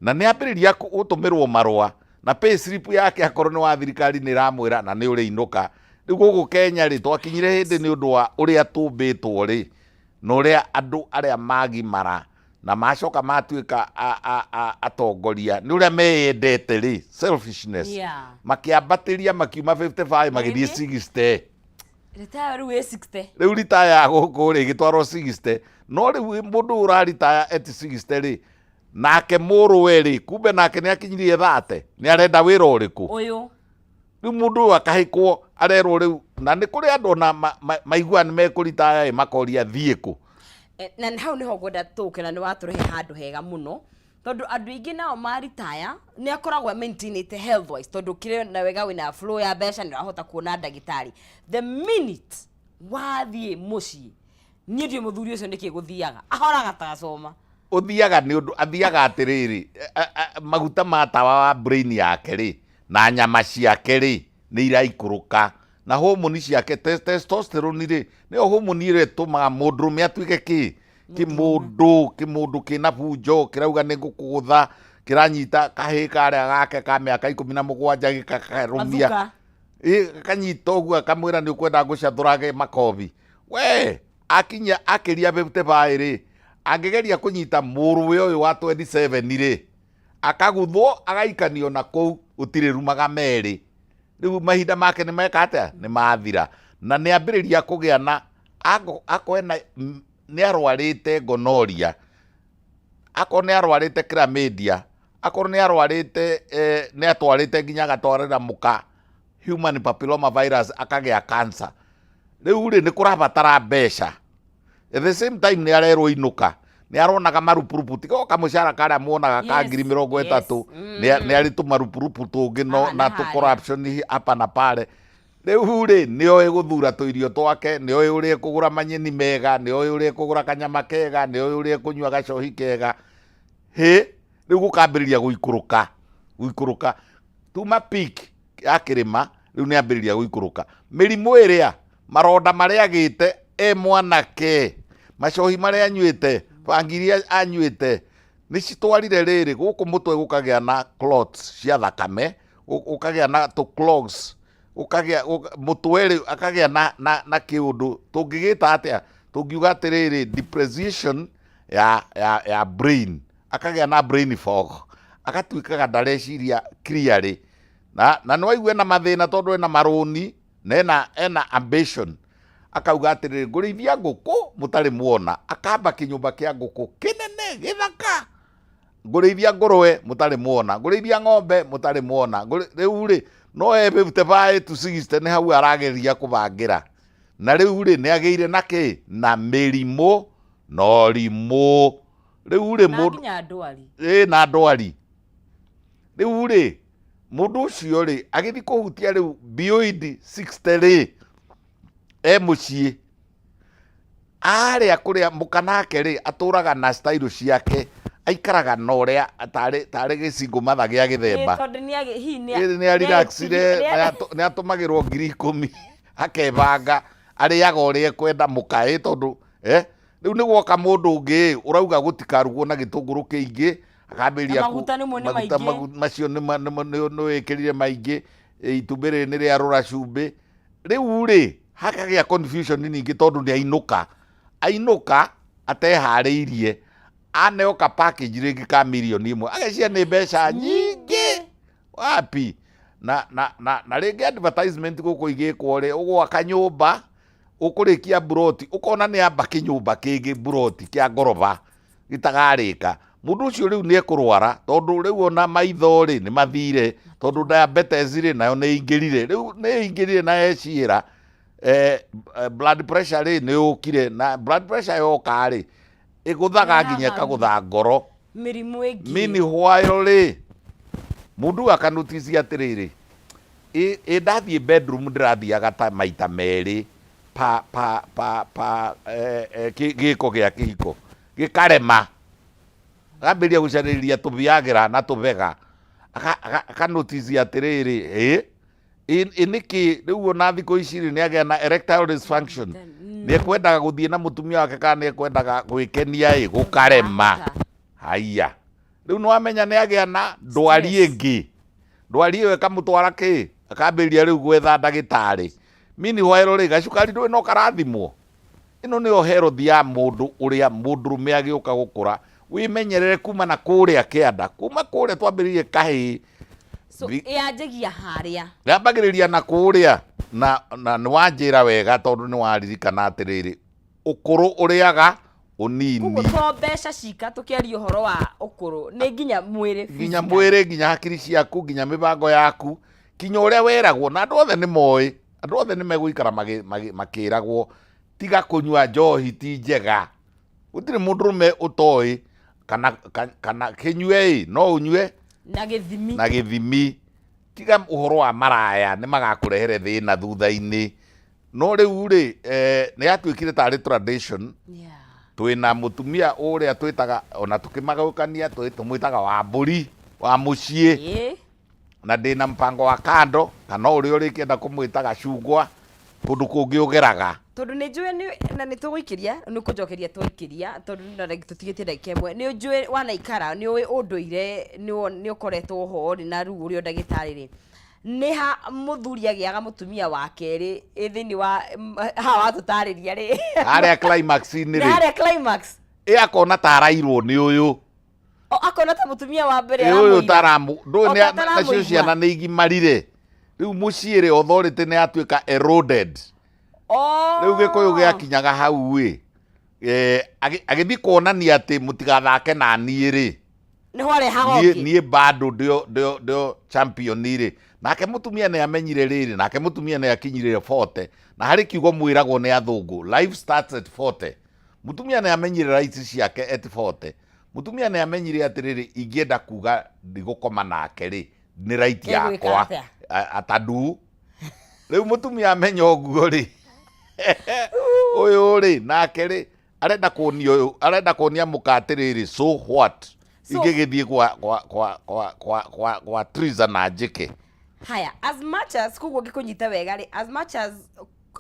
Na nĩ ambĩrĩria gũtũmĩrwo marũa na pay slip yake, akorwo nĩ wa thirikari, nĩ ĩramwĩra na nĩ ũrĩinũka. Rĩu gũkũ Kenya rĩ, twakinyire hĩndĩ nĩ ũndũ wa ũrĩa tũmbĩtwo rĩ, na ũrĩa andũ arĩa magimara na macoka matuĩka atongoria nĩ ũrĩa meyendete rĩ, selfishness, makĩambatĩria makiuma 55 magĩthiĩ 60. Retire rĩu ĩ 60. Rĩu ritaya gũkũ rĩ, ĩgĩtwarwo 60. No rĩu mũndũ ũyũ ũraritaya at 60 rĩ, nake mũrũwe rĩ, kumbe nake nĩ akinyirie 30, nĩ arenda wĩra ũrĩkũ? Ũyũ. Rĩu mũndũ ũyũ akahĩkwo, arerwo rĩu, na nĩ kũrĩ andũ ona maiguaga nĩ mekũritaya ĩ, makoria thiĩ kũ? Na hau nĩho ngwenda tũke, na nĩ watũrehe handũ hega mũno, tondũ andũ aingĩ nao maritaya nĩ akoragwo maintainĩte health wise, tondũ kĩrĩ na wega, wĩna flow ya mbeca, nĩ ũrahota kuona ndagĩtarĩ. The minute wathiĩ mũciĩ, niĩ ndiũĩ mũthuri ũcio nĩkĩ gũthiaga ahoraga ta gacoma. Ũthiaga nĩ ũndũ athiaga atĩrĩrĩ, maguta ma tawa wa brain yake rĩ, na nyama ciake rĩ, nĩ iraikũrũka, na homoni ciake testosterone rĩ, nĩyo homoni ĩrĩa ĩtũmaga mũndũrũme atuĩke kĩ kĩmũndũ, kĩmũndũ kĩna bunjo, kĩrauga nĩ ngũkũgũtha, kĩranyita kahĩĩ karĩa gake ka mĩaka 17 gĩkakarũmia. Mathuka. Ĩ, kanyita ũguo akamwĩra nĩ ũkwenda ngũcathũrage makobi. We akinya akĩria 55 rĩ, angĩgeria kũnyita mũrũwe ũyũ wa 27 rĩ, akaguthwo agaikanio na kũu, gũtirĩ rumaga merĩ. Rĩu mahinda make nĩ meka atĩa? Nĩ mathira. Na nĩ ambĩrĩria kũgĩa na akorwo ena nĩ arwarĩte gonorrhea, akorwo nĩ arwarĩte chlamydia, akorwo nĩ arwarĩte, nĩ atwarĩte nginya agatwarĩra mũka human papilloma virus, akagĩa cancer. Rĩu rĩ, nĩ kũrabatara mbeca. At the same time nĩ arerwo inũka, nĩ aronaga marupurupu, tiga o kamũcara karĩa muonaga ka ngiri 30, nĩ arĩ tũmarupurupu tũngĩ no Haha na na tũ harĩa. Corruption hapa na pale. Rĩu rĩ, nĩ oĩ gũthura tũirio twake, nĩ oĩ ũrĩa ekũgũra manyeni mega, nĩ oĩ ũrĩa ekũgũra kanyama kega, nĩ oĩ ũrĩa ekũnyua gacohi kega. Hĩ, rĩu gũkambĩrĩria gũikũrũka, gũikũrũka tuma peak ya kĩrĩma, rĩu nĩ ambĩrĩria gũikũrũka. Mĩrimũ ĩrĩa, maronda marĩa agĩte e mwanake, macohi marĩa anyuĩte, bangi iria anyuĩte, nĩ citwarire rĩrĩ gũkũ mũtwe gũkagĩa na clots cia thakame, gũkagĩa na tũ clogs, gũkagĩa mũtwe rĩ, akagĩa na kĩũndũ tũngĩgĩta atĩa, tũngiuga atĩrĩrĩ, depreciation ya brain, akagĩa na brain fog, agatuĩkaga ndareciria clearly, na nĩ waigua ena mathĩna tondũ ena marũni na ena ambition, akauga atĩrĩrĩ, ngũrĩithia ngũkũ mũtarĩ muona, akamba kĩnyũmba kĩa ngũkũ kĩnene gĩthaka, ngũrĩithia ngũrwe mũtarĩ muona, ngũrĩithia ng'ombe mũtarĩ muona. Rĩu rĩ, no e 55 to 60 nĩ hau arageria kũbangĩra, na rĩu rĩ, nĩ agĩire na kĩ? Na mĩrimũ na ũrimũ. Rĩu rĩ, na mũndũ nginya ndwari. Ĩ, na ndwari. Rĩu rĩ, mũndũ ũcio rĩ, agĩthiĩ kũhutia rĩu beyond 60 rĩ, e mũciĩ arĩa kũrĩa mũkanake rĩ, atũraga na style ciake, aikaraga na ũrĩa tarĩ gĩcingũ matha gĩa gĩthemba. Ĩ, tondũ hihi Ĩ, nĩ arelaxire, nĩ atũmagĩrwo 10,000, akebanga, arĩaga ũrĩa ekwenda mũka, ĩ, tondũ Rĩu nĩ gwoka mũndũ ũngĩ ũrauga gũtikarugwo na gĩtũngũrũ kĩingĩ, akambĩrĩria Na maguta nĩmo nĩ maguta maingĩ. macio nĩ wĩkĩrire maingĩ, itumbĩ rĩrĩ nĩ rĩarũra cumbĩ. Rĩu rĩ, hakagĩa confusion ningĩ tondũ nĩ ainũka. Ainũka ateharĩirie, aneo ka package rĩngĩ ka mirioni 1, ageciria nĩ mbeca nyingĩ. Wapi? Na rĩngĩ advertisement gũkũ igĩkwo rĩ, ũgwaka nyũmba, ũkũrĩkia mburoti, ũkona nĩ amba kĩnyũmba kĩngĩ mburoti kĩa ngoroba gĩtagarĩka. Mũndũ ũcio rĩu nĩ ekũrwara, tondũ rĩu ona maitho rĩ nĩ mathire, tondũ diabetes rĩ nayo nĩ ĩingĩrire, rĩu nĩ ĩingĩrire na eciĩra, blood pressure rĩ nĩ yũkire, na blood pressure yoka rĩ, ĩgũthaga nginya ĩkagũtha ngoro. Mĩrimũ ĩngĩ. Meanwhile rĩ, mũndũ ũyũ akanotice atĩrĩrĩ, ĩ ndathiĩ bedroom ndĩrathiaga ta maita merĩ pa pa pa pa gĩko gĩa kĩhiko gĩkarema, akambĩrĩria gũcarĩria tũviagra na tũvega, akanotice atĩrĩrĩ, ĩ nĩkĩ rĩu ona thikũ ici rĩ nĩ agĩa na erectile dysfunction, nĩ ekwendaga gũthiĩ na mũtumia wake kana nĩ ekwendaga gwĩkenia ĩ gũkarema. Haiya, rĩu nĩ wamenya nĩ agĩa na ndwari ĩngĩ, ndwari ĩyo ĩkamũtwara kĩ, akambĩrĩria rĩu gwetha ndagĩtarĩ. Meanwhile rĩ, gacukari ndũĩ no karathimwo. Ĩno nĩyo health ya mũndũ ũrĩa mũndũrũme agĩũka gũkũra. Wĩmenyerere kuma na kũrĩa kĩanda, kuma kũrĩa twambĩrĩirie kahĩĩ. So, yanjagia harĩa. Yambagĩrĩria na kũrĩa, na nĩ wanjĩra wega tondũ nĩ waririkana atĩrĩrĩ, ũkũrũ ũrĩaga ũnini. Koguo to mbeca cika tũkĩaria ũhoro wa ũkũrũ, nĩ nginya mwĩrĩ Nginya physically. mwĩrĩ, nginya hakiri ciaku, nginya mĩbango yaku, nginya ũrĩa weragwo, na andũ othe nĩ moĩ, andũ othe nĩ megũikara makĩragwo, tiga kũnyua njohi ti njega. Gũtirĩ mũndũrũme ũtoĩ kana kĩnyue ĩ, no ũnyue na gĩthimi. Na gĩthimi. Tiga ũhoro wa maraya, nĩ magakũrehere thĩna thutha-inĩ. No rĩu rĩ, nĩ yatuĩkire tarĩ tradition. Twĩna mũtumia ũrĩa twĩtaga, ona tũkĩmagũkania, tũmwĩtaga wa mbũri, wa mũciĩ. Na ndĩna mpango wa kando, kana ũrĩa ũrĩkĩenda kũmwĩta gacungwa, kũndũ kũngĩ ũgeraga. Tondũ nĩ njũĩ nĩ, na nĩ tũgũikĩria, nĩ kũnjokeria twaikĩria, tondũ na tũtigĩtie ndagĩka ĩmwe. Nĩ njũĩ wanaikara, nĩ ũĩ ũndũire, nĩ ũkoretwo ho rĩ, na rĩu ũrĩ o ndagĩtarĩ rĩ. Nĩ ha mũthuri agĩaga mũtumia wa kerĩ, ĩ thĩinĩ wa, haha watũtarĩria rĩ. Harĩa climax-inĩ rĩ. Harĩa climax. Ĩ akona ta arairwo nĩ ũyũ. O, akona ta mũtumia wa mbere Ĩ ũyũ aramũira. taramu, ndũĩ O nĩ ta nacio ataramũigua. ciana nĩ igimarire. Rĩu mũciĩ rĩ, authority nĩ yatuĩka eroded. Rĩu Gĩkũyũ gĩakinyaga hau ĩ, agĩthiĩ kuonania atĩ mũtigathake na niĩ rĩ. Nĩho arehaga Niĩ ũngĩ. niĩ bado ndĩo champion rĩ. Nake mũtumia nĩ amenyire rĩrĩ, nake mũtumia nĩ akinyire 40. Na harĩ kiugo mwĩragwo nĩ athũngũ, life starts at 40. Mũtumia nĩ amenyire rights ciake at 40. Mũtumia nĩ amenyire atĩrĩrĩ, ingĩenda kuga ndigũkoma nake rĩ, nĩ right Egwĩka yakwa. atĩa? Atadu. Rĩu mũtumia amenya ũguo rĩ, ũyũ rĩ, nake rĩ, arenda kuonia ũyũ, arenda kuonia mũka atĩrĩrĩ, so what? So Ingĩgĩthiĩ kwa Triza na njĩke. Haya, as much as koguo ngĩkũnyita wega rĩ, as much as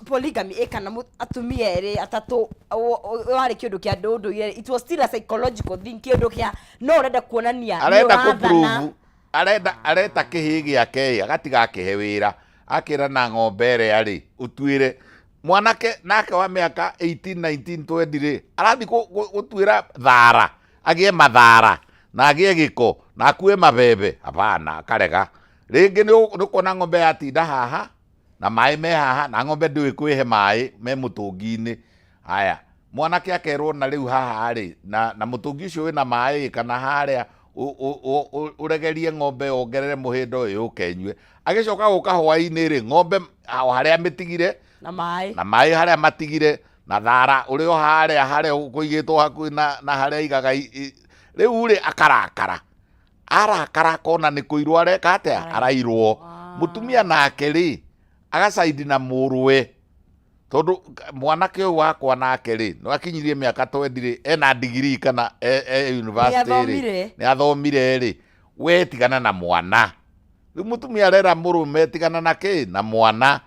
polygamy ĩ kana atumia erĩ atatũ warĩ kĩũndũ kĩa ndũndũire, it was still a psychological thing, kĩũndũ kĩa no ũrenda kuonania nĩ Arenda ũrathana. kũprove, areta kĩhĩĩ gĩake ĩ, agatiga akĩhe wĩra, akĩra na ng'ombe ĩrĩa rĩ, ũtuĩre mwanake nake wa mĩaka 18, 19, 20 rĩ, arathiĩ gũtuĩra thara, agĩe mathara, na agĩe gĩko, na akue mabebe. Hapana, akarega. Rĩngĩ nĩ ũkuona ng'ombe yatinda haha, na maĩ me haha, na ng'ombe ndĩũĩ kwĩhe maĩ me mũtũngi-inĩ. Haya, mwanake akerwo na rĩu haha rĩ, na mũtũngi ũcio wĩna maĩ kana harĩa, ũregerie ng'ombe wongerere mũhĩndo yũke ĩnyue. Agĩcoka gũka hwaĩ-inĩ rĩ, ng'ombe o harĩa amĩtigire, Na maĩ. Na maĩ harĩa matigire, na thara ũrĩ o harĩa, harĩa ũkũigĩtwo hakuhĩ na harĩa aigaga rĩu rĩ, akarakara. Arakara akona nĩ kũirwo areka atĩa? Arairwo. Mũtumia nake rĩ, agacaidi na mũrũwe. Tondũ mwanake ũyũ wakwa nake rĩ, nĩ akinyirie mĩaka 20 rĩ, ena degree kana e university rĩ. Nĩ athomire. Nĩ athomire rĩ, we tigana na mwana. Rĩu mũtumia arera mũrũme tigana na kĩ? Na mwana.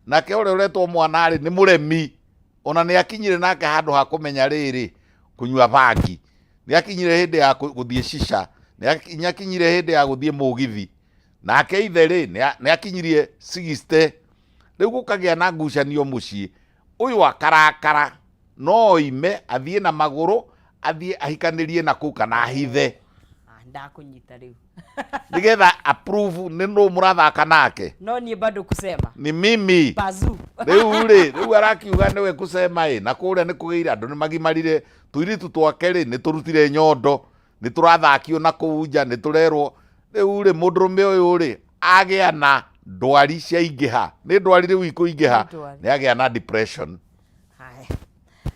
Nake ũrĩa ũretwo mwana rĩ, nĩ mũremi. Ona nĩ akinyire nake handũ ha kũmenya rĩrĩ kũnyua bangi, nĩ akinyire hĩndĩ ya gũthiĩ cica, nĩ akinyire hĩndĩ ya gũthiĩ mũgithi. Nake ithe rĩ, nĩ akinyirie 60. Rĩu gũkagĩa na ngucanio mũciĩ, ũyũ akarakara, no oime athiĩ na magũrũ, athiĩ ahikanĩrie na kũu kana ahithe. Ah, ndakũnyita rĩu. Nĩgetha approve nĩ nũ mũrathaka nake. No niĩ bado kusema. Ni mimi. Bazu. Rĩu rĩ, rĩu arakiuga nĩwe kusema ĩ, na kũrĩa nĩ kũgĩire andũ nĩ magimarire, tũirĩtu twake rĩ, nĩ tũrutire nyondo, nĩ tũrathakio na kũu nja, nĩ tũrerwo. Rĩu rĩ, mũndũrũme ũyũ rĩ, agĩa na ndwari ciaingĩha, nĩ ndwari rĩu ikũingĩha, nĩ agĩa na depression. Haya.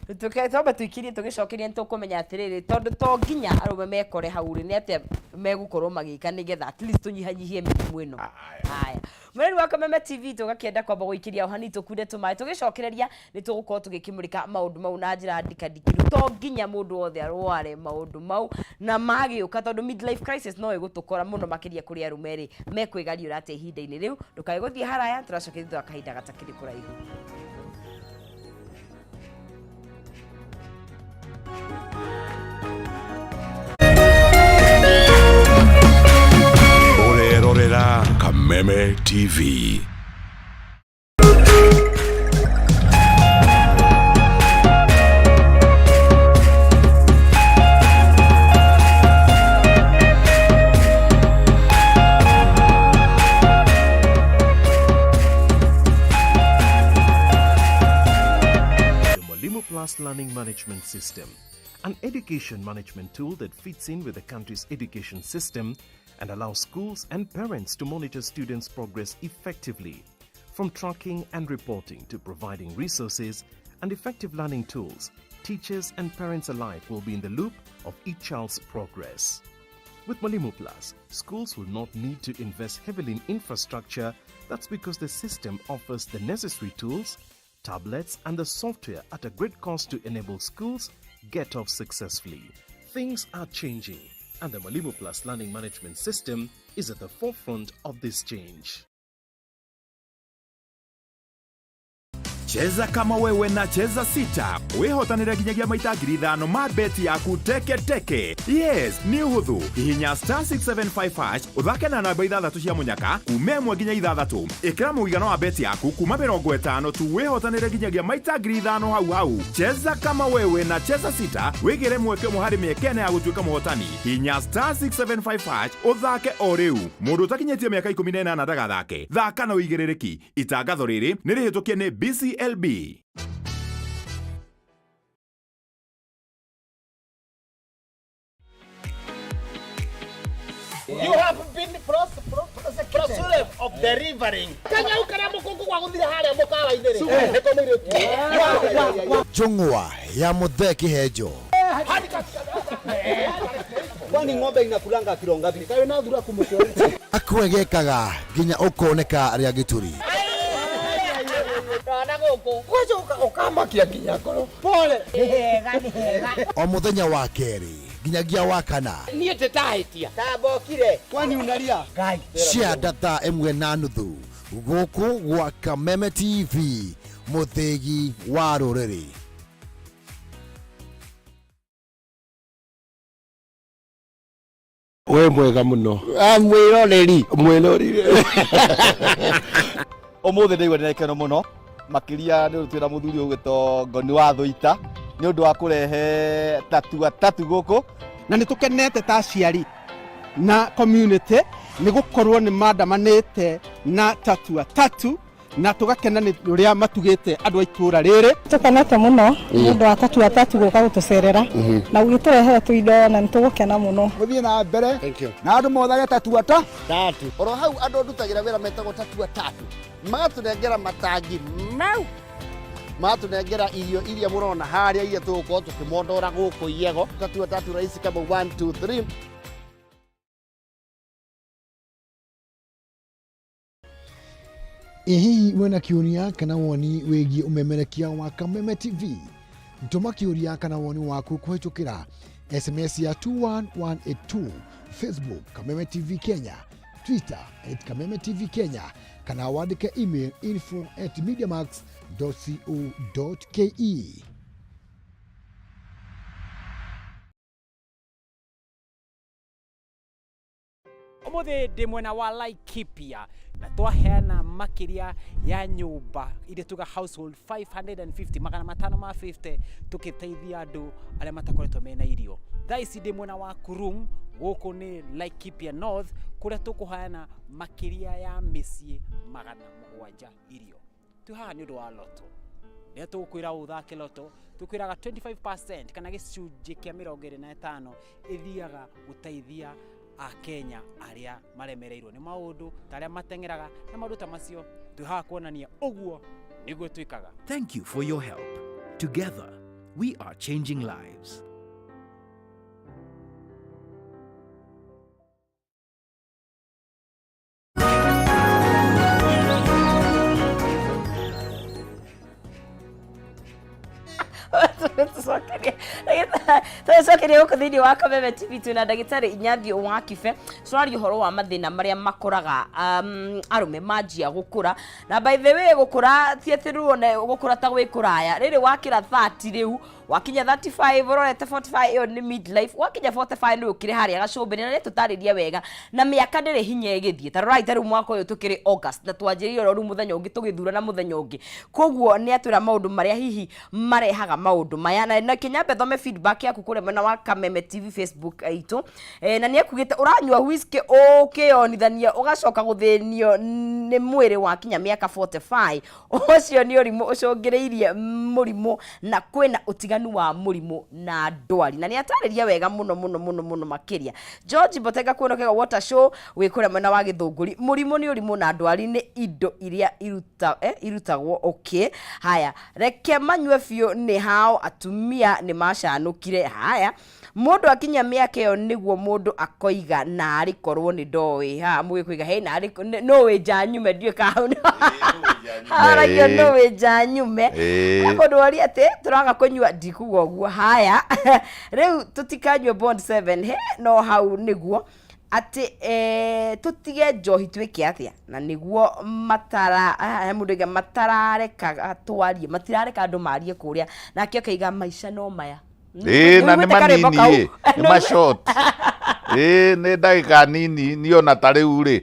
Rĩu twambe tũikirie tũgĩcokeria nĩ tũkũmenya atĩrĩrĩ, tondũ to nginya arũme mekore hau rĩ, nĩ atĩa megũkorwo magĩka nĩgetha at least tũnyihanyihie mĩrimũ ĩno. Haya. Mwĩrori wa Kameme TV, tũgakĩenda kwamba gũikĩria o hanini tũkunde tũmaĩ, tũgĩcokereria nĩ tũgũkorwo tũgĩkĩmũrĩka maũndũ mau na njĩra ndikandikĩru. To nginya mũndũ wothe arware maũndũ mau na magĩũka, tondũ midlife crisis no ĩgũtũkora mũno makĩria kũrĩ arũme rĩ, mekwĩgariũra atĩa ihinda-inĩ rĩu. Ndũkae gũthiĩ haraya, tũracokeria thutha wa kahinda gatakĩrĩ kũraihu. Ũrerorera Kameme TV. The Mwalimu Plus Learning Management System, an education management tool that fits in with the country's education system and allows schools and parents to monitor students' progress effectively. From tracking and reporting to providing resources and effective learning tools, teachers and parents alike will be in the loop of each child's progress. With Mwalimu Plus, schools will not need to invest heavily in infrastructure. That's because the system offers the necessary tools, tablets, and the software at a great cost to enable schools get off successfully. Things are changing, and the Mwalimu Plus Learning Management System is at the forefront of this change. Cheza kama wewe na Cheza Sita wihotanire nginyagia maita 5,000 ma beti yaku teke teke. Yes, nĩ ũhũthũ. Hihinya star 675 hash ũthake na namba ithathatũ cia mũnyaka kuma 1 nginya 6. Ĩkĩra mũigana wa beti yaku kuma 50 tu wihotanire nginyagia maita 5,000 hau hau. Cheza kama wewe na Cheza Sita wĩgĩre mweke ũmwe harĩ mĩeke ĩna ya gũtuĩka mũhotani. Hihinya star 675 hash ũthake o rĩu. Mũndũ ũtakinyĩtie mĩaka 18 ndagathake. Thaka na ũigĩrĩrĩki. Itangatho rĩrĩ nĩ rĩhĩtũkie nĩ BCLB. You have been prosecuted of delivering. Kanyau karia mukungu gwa guthire haria mukawa-inĩ rĩ, nĩko mũirĩtu. Njũng'wa ya Muthee Kĩhenjo. Kwani ng'ombe inakulanga kilo ngapi? Kayo na thura kumutwe. Akwegekaga nginya ũkoneka rĩa gĩturi. Ndona gũkũ. Gwacoka ũkamakia nginya ngoro. Pole. Nĩ hega, nĩ hega. O mũthenya wa kerĩ nginyagia wa kana. Niĩ ndĩtahĩtia. Tambokire. Kwani unalia? Ngai. Cia thaa 1:30 gũkũ gwa Kameme TV, mũthĩgi wa rũrĩrĩ. We mwega mũno. Mwĩroreri. Mwĩroreri. Ũmũthĩ ndaigua ndĩna gĩkeno mũno makĩria nĩ ũndũ twĩna mũthuri ũgwĩtwo Ngoni wa Thũita nĩ ũndũ wa kũrehe tatua tatu gũkũ. Na nĩ tũkenete ta aciari na community nĩ gũkorwo nĩ mandamanĩte na tatua tatu na tũgakena nĩ ũrĩa matugĩte andũ a itũũra rĩrĩ. Tũkenete mũno nĩ ũndũ wa tatua tatu gũka gũtũcerera na gũgĩtũrehera tũindo na nĩ tũgũkena mũno. Mũthiĩ na mbere na andũ mothage tatua ta tatu. Oro hau andũ ndutagĩra wĩra metagwo tatua tatu magatũnengera matangi mau, magatũnengera irio iria mũrona harĩa iria tũgũkorwo tũkĩmondora gũkũ Iego. Tatua tatu rahisi kama 1 2 3. Ĩ hihi wĩna kĩũria kana woni wĩgiĩ ũmemerekia wa Kameme TV? Tũma kĩũria kana woni waku kũhĩtũkĩra SMS ya 21182, Facebook Kameme TV Kenya, Twitter at Kameme TV Kenya, kana wandĩke email info at mediamax co.ke. Ũmũthĩ ndĩ mwena wa Laikipia na twaheana makĩria ya nyũmba iria tuga household 550 550 tũkĩteithia andũ arĩa matakoretwo mena irio. Thaa ici ndĩ mwena wa Kurum, gũkũ nĩ Laikipia North kũrĩa tũkũheana makĩria ya mĩciĩ 700 irio. Twĩ haha nĩ ũndũ wa loto. Rĩrĩa tũgũkwĩra ũthake loto, tũkwĩraga 25% kana gĩcunjĩ kĩa 25 ĩthiaga gũteithia Akenya arĩa maremereirwo nĩ maũndũ ta arĩa mateng'eraga na maũndũ ta macio. Twĩ haha kuonania ũguo nĩguo twĩkaga. Thank you for your help. Together, we are changing lives. Tũcokerie gũkũ thĩinĩ wa Kameme TV twĩna ndagĩtarĩ Inyathio wa Kibe. Tũraria ũhoro wa mathĩna marĩa makoraga arũme manjia gũkũra. Na by the way gũkũra ti atĩ rĩu one gũkũra ta gwĩ kũraya. Rĩrĩ wakĩra 30 rĩu wakinya 35 ũrorete 45 ĩyo nĩ midlife, wakinya 45 nĩ ũkĩrĩ harĩa gacũmbĩrĩ na nĩtũtarĩria wega na mĩaka ndĩrĩ hinya ĩgĩthiĩ. Ta rorai ta rĩu mwaka ũyũ tũkĩrĩ August na twanjĩrĩire oro rĩu mũthenya ũngĩ tũgĩthurana mũthenya ũngĩ. Koguo nĩ atwĩra maũndũ marĩa hihi marehaga maũndũ maya na na kĩnyambe thome feedback yaku kũrĩa mwena wa Kameme TV Facebook itũ. Na nĩ ekugĩte ũranyua whisky ũkĩyonithania ũgacoka gũthĩnio nĩ mwĩrĩ wakinya mĩaka 45. Ũcio nĩ ũrimũ ũcũngĩrĩirie mũrimũ na kwĩna ũtiganu wa mũrimũ na ndwari. Na nĩ atarĩria wega mũno mũno mũno mũno makĩria. George Botenga kuona kega water show wĩ kũrĩa mwena wa Gĩthũngũri. Mũrimũ nĩ ũrimũ na ndwari nĩ indo iria irutagwo. Okay. Haya, reke manyue biũ nĩ hao atumia nĩ macanũkire. Haya, mũndũ akinya mĩaka ĩyo nĩguo mũndũ akoiga narĩ korwo nĩ ndoĩ. Haha mũgĩkũiga hey narĩ no wĩ nja nyume, ndiũĩ kana hau nĩ haragio no wĩ nja nyume. Mũndũ woria atĩ tũraga kũnyua, ndikuga ũguo. Haya, rĩu tũtikanyue Bond 7 he no hau nĩguo atĩ tũtige njohi twĩke atĩa, na nĩguo matara he mũndũ oiga matarareka twarie, matirareka andũ marie kũrĩa, nake akaiga maica no maya. Ĩĩ, na nĩ Nĩũiguĩte karwĩmbo manini kau? ĩ, nĩ ma short. Ĩĩ, nĩ ndagĩka nini niĩ ona ta rĩu rĩ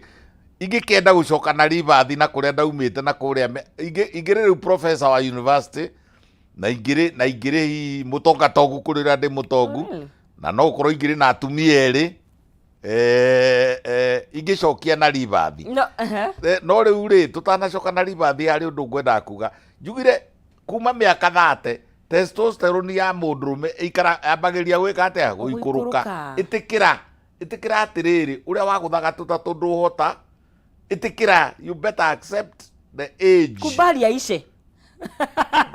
ingĩkĩenda gũcoka na ribathi na kũrĩa ndaumĩte na kũrĩa ingĩrĩ rĩu professor wa university na ingĩrĩ na ingĩrĩ hihi mũtonga tongu kũrĩ ũrĩa ndĩ mũtongu na no gũkorwo ingĩrĩ na atumia erĩ ingĩcokia na ribathi. No, uh-huh. No rĩu rĩ tũtanacoka na ribathi harĩ ũndũ ngwendaga kuga njugire kuma mĩaka 30 testosterone ya mũndũrũme ĩikara yambagĩrĩria gwĩka atĩa? Gũikũrũka. Gũikũrũka. Ĩtĩkĩra, ĩtĩkĩra atĩrĩrĩ, ũrĩa wagũthaga tũtatũ ndũhota, ĩtĩkĩra, you better accept the age. Kubali aishe.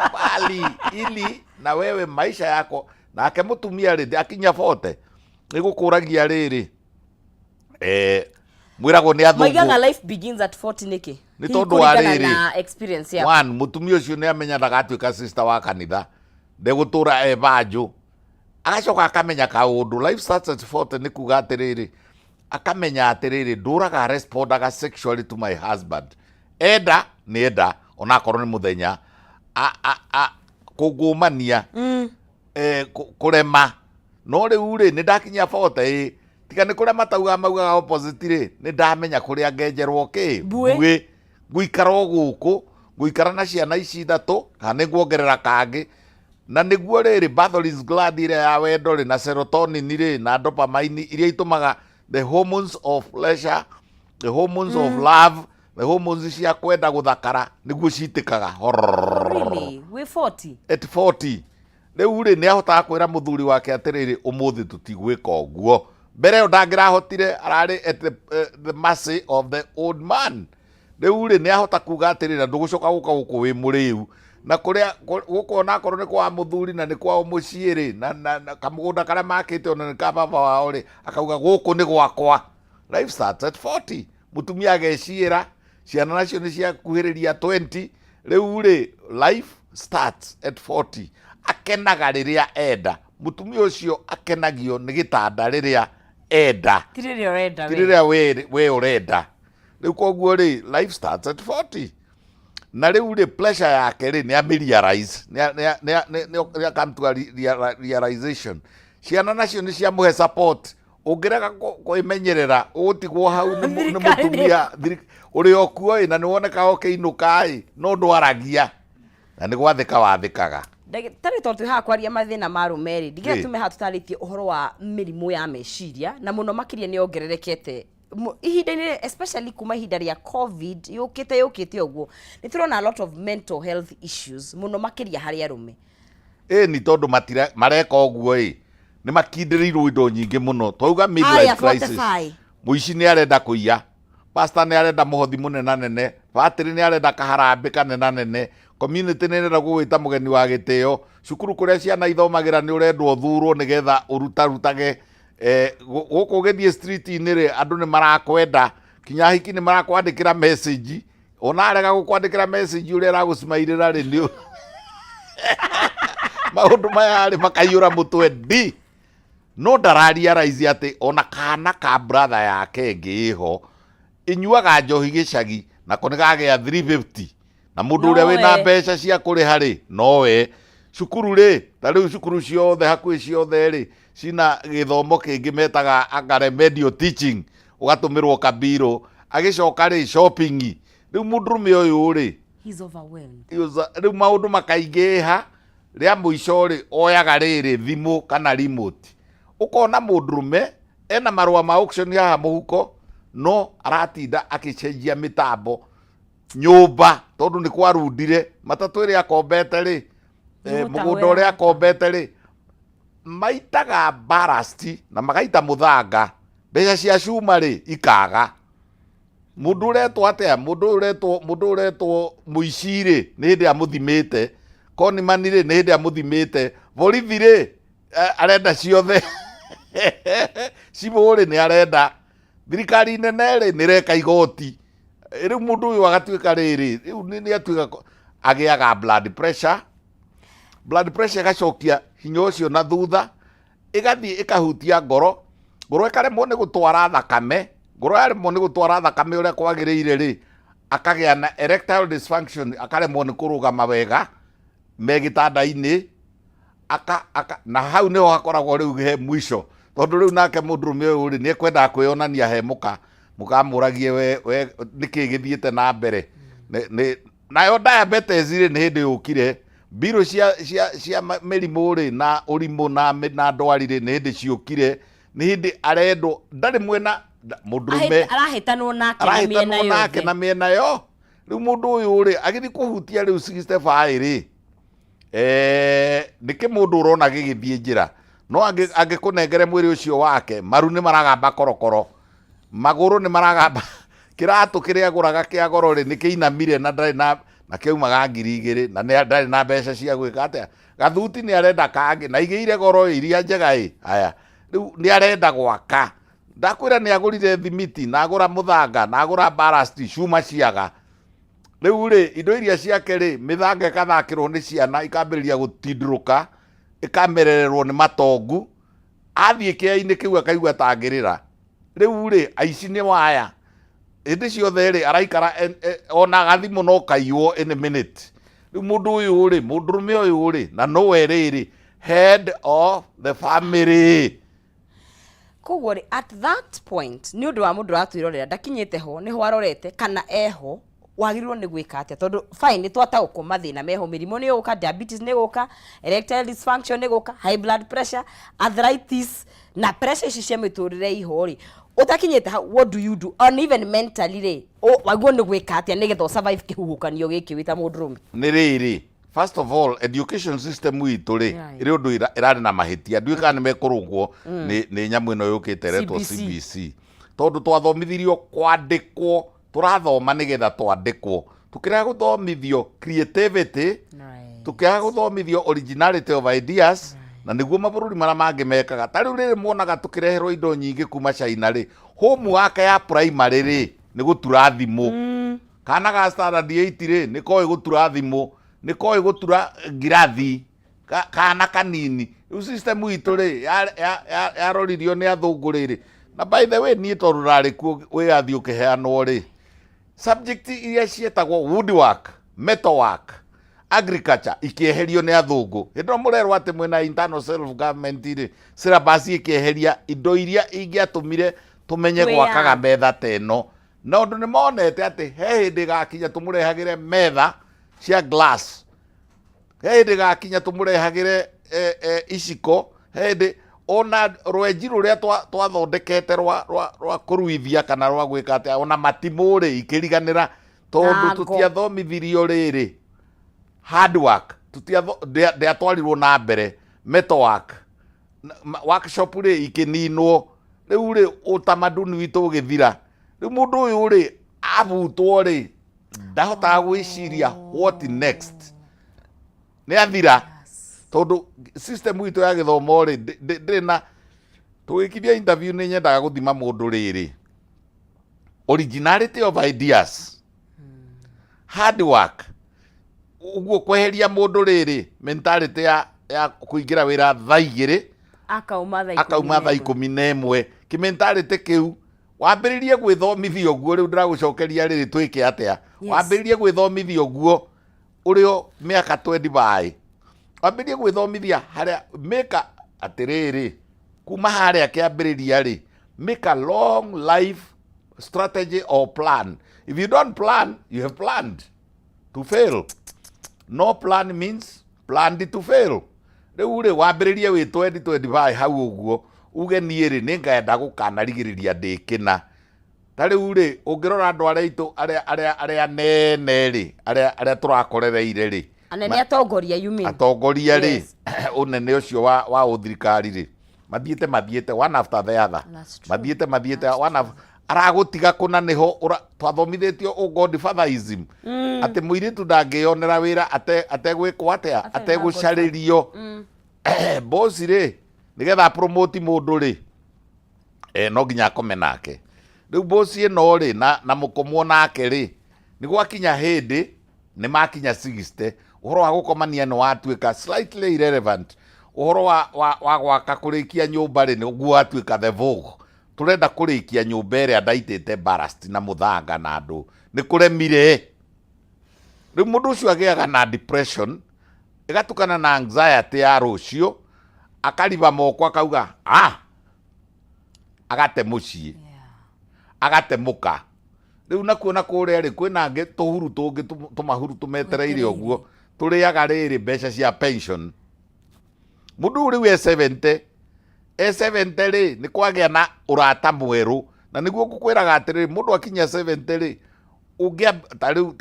Kubali ili na wewe maisha yako. Nake mũtumia rĩ, akinya 40 nĩ gũkũragia rĩrĩ, mwĩragwo nĩ athũngũ. Moigaga life begins at 40 nĩkĩ? Nĩ Hihi tondũ wa kũringana rĩrĩ, na experience yaku. One, mũtumia ũcio nĩ amenya ndagatuĩka sister wa kanitha, ndegũtũra e banjũ. Agacoka akamenya kaũndũ, life starts at 40 nĩ kuga atĩrĩrĩ, akamenya atĩrĩrĩ, ndũraga respondaga sexually to my husband. Enda, nĩ enda, onakorwo nĩ mũthenya. Kũngũmania, kũrema. No rĩu rĩ, nĩ ndakinyia 40 ĩ, tiga nĩ kũrĩa mataugaga maugaga opposite rĩ, nĩ ndamenya kũrĩa ngenjerwo kĩ? Mbuĩ. Mbuĩ. Ngũikara o gũkũ, ngũikara na ciana ici ithatũ, kana nĩ nguongerera kangĩ. Na nĩguo rĩrĩ, Bartholin's gland ĩrĩa ya wendo rĩ, na serotonin rĩ, na dopamine iria itũmaga the hormones of pleasure, the hormones of love, the hormones cia kwenda gũthakara, nĩguo citĩkaga. Really? Wĩ 40? At 40. Rĩu rĩ, nĩ ahotaga kwĩra mũthuri wake atĩrĩrĩ, ũmũthĩ tũtigwĩka ũguo. Mbere ĩyo ndangĩrahotire, ararĩ at the mercy of the old man. Rĩu rĩ, nĩ ahota kuga atĩrĩrĩ, na ndũgũcoka gũka gũkũ wĩ mũrĩu. Na kũrĩa, gũkũ onakorwo nĩ kwa mũthuri na nĩ kwao mũciĩ rĩ, na kamũgũnda karĩa makĩte ona nĩ ka baba wao rĩ, akauga gũkũ nĩ gwakwa. Life starts at 40. Mũtumia ageciĩra, ciana nacio nĩ ciakuhĩrĩria 20. Rĩu rĩ, life starts at 40. Akenaga rĩrĩa enda. Mũtumia ũcio akenagio nĩ gĩtanda rĩrĩa enda. Ti rĩrĩa ũrenda Ti we. rĩrĩa we ũrenda. Rĩu koguo rĩ, life starts at 40. Na rĩu rĩ, pressure yake rĩ, nĩ amĩ-realize, nĩ come to a realization. Ciana nacio nĩ ciamũhe support. Ũngĩrega kwĩmenyerera, ũgũtigwo hau nĩ mũtumia ũrĩ o kuo ĩ, na nĩ wonekaga ũkĩinũka ĩ, no ndwaragia. Na nĩ gwathĩka wathĩkaga. Ndagĩtarĩ, tondũ twĩ haha kwaria mathĩna ma arũme rĩ, ndingĩenda tume haha tũtarĩtie ũhoro wa mĩrimũ ya meciria, na mũno makĩria nĩ yongererekete ihinda-inĩ, especially kuma ihinda rĩa COVID yũkĩte yũkĩte ũguo, nĩ tũrona a lot of mental health issues mũno makĩria harĩ arũme. Ĩni, tondũ matira mareka ũguo ĩ, nĩ makindĩrĩirwo indo nyingĩ mũno. Twauga midlife Aya, crisis. 45. Mũici nĩ arenda kũiya, pastor nĩ arenda mũhothi mũnenanene, batĩrĩ nĩ arenda kaharambĩ kanenanene, community nĩ ĩrenda gũgwĩta mũgeni wa gĩtĩo, cukuru kũrĩa ciana ithomagĩra nĩ ũrendwo ũthurwo nĩgetha ũrutarutage. Gũkũ ũgĩthiĩ street-inĩ rĩ, andũ nĩ marakwenda, kinya ahiki nĩ marakwandĩkĩra message, ona arega gũkwandĩkĩra message ũrĩa aragũcimairĩra rĩ, nĩ maũndũ maya rĩ makaiyũra mũtwe ndi. No ndararealize atĩ ona kana ka brother yake ĩngĩ ĩho ĩnyuaga njohi gĩcagi, nako nĩ kagĩa 350, na mũndũ ũrĩa wĩna Nowe. mbeca cia kũrĩha rĩ, nowe. Cukuru rĩ, ta rĩu cukuru ciothe, hakuhĩ ciothe rĩ, cina gĩthomo kĩngĩ metaga anga remedial teaching, ũgatũmĩrwo kabirũ, agĩcoka rĩ, shopping. Rĩu mũndũrũme ũyũ rĩ, He's overwhelmed. Rĩu maũndũ makaingĩha, rĩa mũico rĩ, oyaga rĩrĩ thimũ kana remote. Ũkona mũndũrũme ena marũa ma auction haha mũhuko, no aratinda akĩcenjia mĩtambo nyũmba tondũ nĩ kwarundire matatũ ĩrĩa akombete rĩ, mũgũnda ũrĩa akombete rĩ, maitaga ballast na magaita mũthanga, mbeca cia cuma rĩ ikaga. Mũndũ ũretwo atĩa, mũndũ ũyũ ũretwo, mũndũ ũyũ ũretwo mũici rĩ, nĩ hĩndĩ amũthimĩte, konimani rĩ, nĩ hĩndĩ amũthimĩte, borithi rĩ, arenda ciothe, cibũ rĩ, nĩ arenda, thirikari nene rĩ, nĩ ĩreka igoti. Rĩu mũndũ ũyũ agatuĩka rĩrĩ, rĩu nĩ atuĩka agĩaga blood pressure, blood pressure ĩgacokia hinya ũcio na thutha, ĩgathiĩ ĩkahutia ngoro, ngoro ĩkaremwo nĩ gũtwara thakame, ngoro yaremwo nĩ gũtwara thakame ũrĩa kwagĩrĩire rĩ, akagĩa na erectile dysfunction, akaremwo nĩ kũrũgama wega me gĩtanda-inĩ, aka, na hau nĩho hakoragwo rĩu he mwisho, tondũ rĩu nake mũndũrũme ũyũ rĩ, nĩ ekwendaga kwĩyonania he mũka, mũkamũragie we nĩkĩ gĩthiĩte na mbere. Nayo diabetes rĩ, nĩ hĩndĩ yũkire, mbirũ cia mĩrimũ rĩ, na ũrimũ na ndwari rĩ, nĩ hĩndĩ ciũkire, nĩ hĩndĩ arendwo, ndarĩ mwena, mũndũrũme Arahĩtanwo nake na mĩena arahĩtanwo nake yothe. na mĩena yo. Rĩu mũndũ ũyũ rĩ, agĩthiĩ kũhutia rĩu 65 rĩ, nĩkĩ mũndũ ũrona gĩgĩthiĩ njĩra, no angĩkũnengere mwĩrĩ ũcio wake, maru nĩ maragamba korokoro, magũrũ nĩ maragamba, kĩratũ kĩrĩa agũraga kĩa goro rĩ, nĩ kĩinamire na ndarĩ na, na kĩaumaga 2000, na ndarĩ na mbeca cia gwĩka atĩa, gathuti nĩ arenda kangĩ, na igĩire goro ĩ, iria njega ĩ, haya, rĩu nĩ arenda gwaka, ndakwĩra nĩ agũrire thimiti, na agũra mũthanga, na agũra ballast, cuma ciaga. Rĩu rĩ, indo iria ciake rĩ, mĩthanga ĩkathakĩrwo nĩ ciana, ikambĩrĩria gũtindũrũka, ĩkamerererwo nĩ matongu, athiĩ kĩea-inĩ kĩu akaigua ta angĩrĩra. Rĩu rĩ, aici nĩ waya. Hĩndĩ ciothe rĩ, araikara ona gathimũ no kaiywo any minute. Rĩu mũndũ ũyũ rĩ, mũndũrũme ũyũ rĩ, na nowe rĩrĩ, head of the family. Koguo rĩ, at that point, nĩ ũndũ wa mũndũ ũratwĩrorera, ndakinyĩte ho, nĩho arorete, kana eho, wagĩrĩirwo nĩ gwĩka atĩa? Tondũ fine, nĩ twataũkwo mathĩna meho, mĩrimũ nĩ ĩgũka, diabetes nĩ ĩgũka, erectile dysfunction nĩ ĩgũka, high blood pressure, arthritis, na pressure ici cia mĩtũrĩre iho rĩ, ũtakinyĩte hau, what do you do? And even mentally rĩ, wagĩrĩirwo nĩ gwĩka atĩa nĩgetha ũ survive kĩhuhũkanio gĩkĩ wĩ ta mũndũrũme? Nĩ rĩrĩ, first of all, education system itũ rĩ, ĩrĩ ũndũ ĩrarĩ na mahĩtia, ndiũĩ kana nĩ mekũrũngwo nĩ nyamũ ĩno yũkĩte ĩretwo CBC. CBC. Tondũ twathomithirio kwandĩkwo, tũrathoma nĩgetha twandĩkwo, tũkĩrega gũthomithio creativity, tũkĩaga gũthomithio originality of ideas, na nĩguo mabũrũri marĩa mangĩ mekaga. Ta rĩu rĩrĩ muonaga tũkĩreherwo indo nyingĩ kuma China rĩ, homework ya primary rĩ, nĩ gũtura thimũ. Kana ga standard 8 rĩ, nĩ koĩ gũtura thimũ, nĩ koĩ gũtura ngirathi, kana kanini. Rĩu system itũ rĩ, yaroririo nĩ athũngũ rĩrĩ. Na by the way, niĩ tondũ ndarĩ kuo wĩyathi ũkĩheanwo rĩ, subject iria cietagwo woodwork, Metal work, agriculture ikĩeherio nĩ athũngũ. Hĩndĩ ĩyo mũrerwo atĩ mwĩna internal self government rĩ, syllabus ĩkĩeheria indo iria ingĩatũmire tũmenye gwakaga Wĩyathi. metha ta ĩno. Na ũndũ nĩ monete atĩ he hĩndĩ ĩgakinya tũmũrehagĩre metha cia glass, he hĩndĩ ĩgakinya tũmũrehagĩre iciko, he hĩndĩ ona rwenji rũrĩa twathondekete rwa kũruithia kana rwa gwĩka atĩa, ona matimũ rĩ ikĩriganĩra tondũ Na ngo. tũtiathomithirio rĩrĩ hard work, ndĩatwarirwo na mbere metal work, workshop rĩ ikĩninwo. Rĩu rĩ ũtamaduni witũ ũgĩthira. Rĩu mũndũ ũyũ rĩ abutwo rĩ ndahotaga gwĩciria what next, nĩ athira tondũ system itũ ya gĩthomo rĩ ndĩrĩ na tũgĩkiria interview. Nĩ nyendaga gũthima mũndũ rĩrĩ originality of ideas, hard work, ũguo kweheria mũndũ rĩrĩ mentality ya kũingĩra wĩra thaa 2 akauma thaa akauma thaa 11. 11, kĩmentality kĩu wambĩrĩrie gwĩthomithia ũguo. Rĩu ndĩragũcokeria rĩrĩ, twĩke atĩa? Wambĩrĩrie gwĩthomithia ũguo ũrĩ o mĩaka 25, wambĩrĩrie gwĩthomithia harĩa mĩka atĩrĩrĩ, kuma harĩa kĩambĩrĩria rĩ, make a long life strategy or plan. If you don't plan, you have planned to fail. No plan means planned to fail. Rĩu rĩ wambĩrĩrie wĩ 2025 hau ũguo, uge niĩ rĩ nĩ ngenda gũkanarigĩrĩria ndĩ kĩna. Ta rĩu rĩ ũngĩrora andũ arĩa aitũ arĩa nene rĩ, arĩa tũrakorereire rĩ, Anene, atongoria, you mean? Atongoria rĩ, ũnene ũcio wa ũthirikari rĩ, mathiĩte one after the other. That's true. Mathiĩte one after aragũtiga kũna nĩho twathomithĩtio godfatherism, atĩ mũirĩtu ndangĩyonera wĩra ategwĩkwo atĩa, Atarĩ na ategũcarĩrio. Boss rĩ, nĩgetha promote mũndũ rĩ, no nginya akome nake. Rĩu boss ĩno rĩ na mũkomwo nake rĩ, nĩ gwakinya hĩndĩ nĩ makinya 60, ũhoro wa gũkomania nĩ watuĩka slightly irrelevant. Ũhoro wa gwaka kũrĩkia nyũmba rĩ, nĩguo watuĩka the vogue. Tũrenda kũrĩkia nyũmba ĩrĩa ndaitĩte ballast na mũthanga na andũ nĩ kũremire. Rĩu mũndũ ũcio agĩaga na depression ĩgatukana na anxiety ya rũciũ, akariba moko, akauga ah, agate mũciĩ, agate mũka. Rĩu nakuo na kũrĩa rĩ, kwĩna angĩ tũhuru tũngĩ tũmahuru tũmetereire ũguo tũrĩaga rĩrĩ mbeca cia pension. Mũndũ ũyũ rĩu e 70, e 70 rĩ, nĩ kwagĩa na ũrata mwerũ, na nĩguo ngũkwĩraga atĩrĩrĩ, mũndũ akinya 70 rĩ, ta rĩu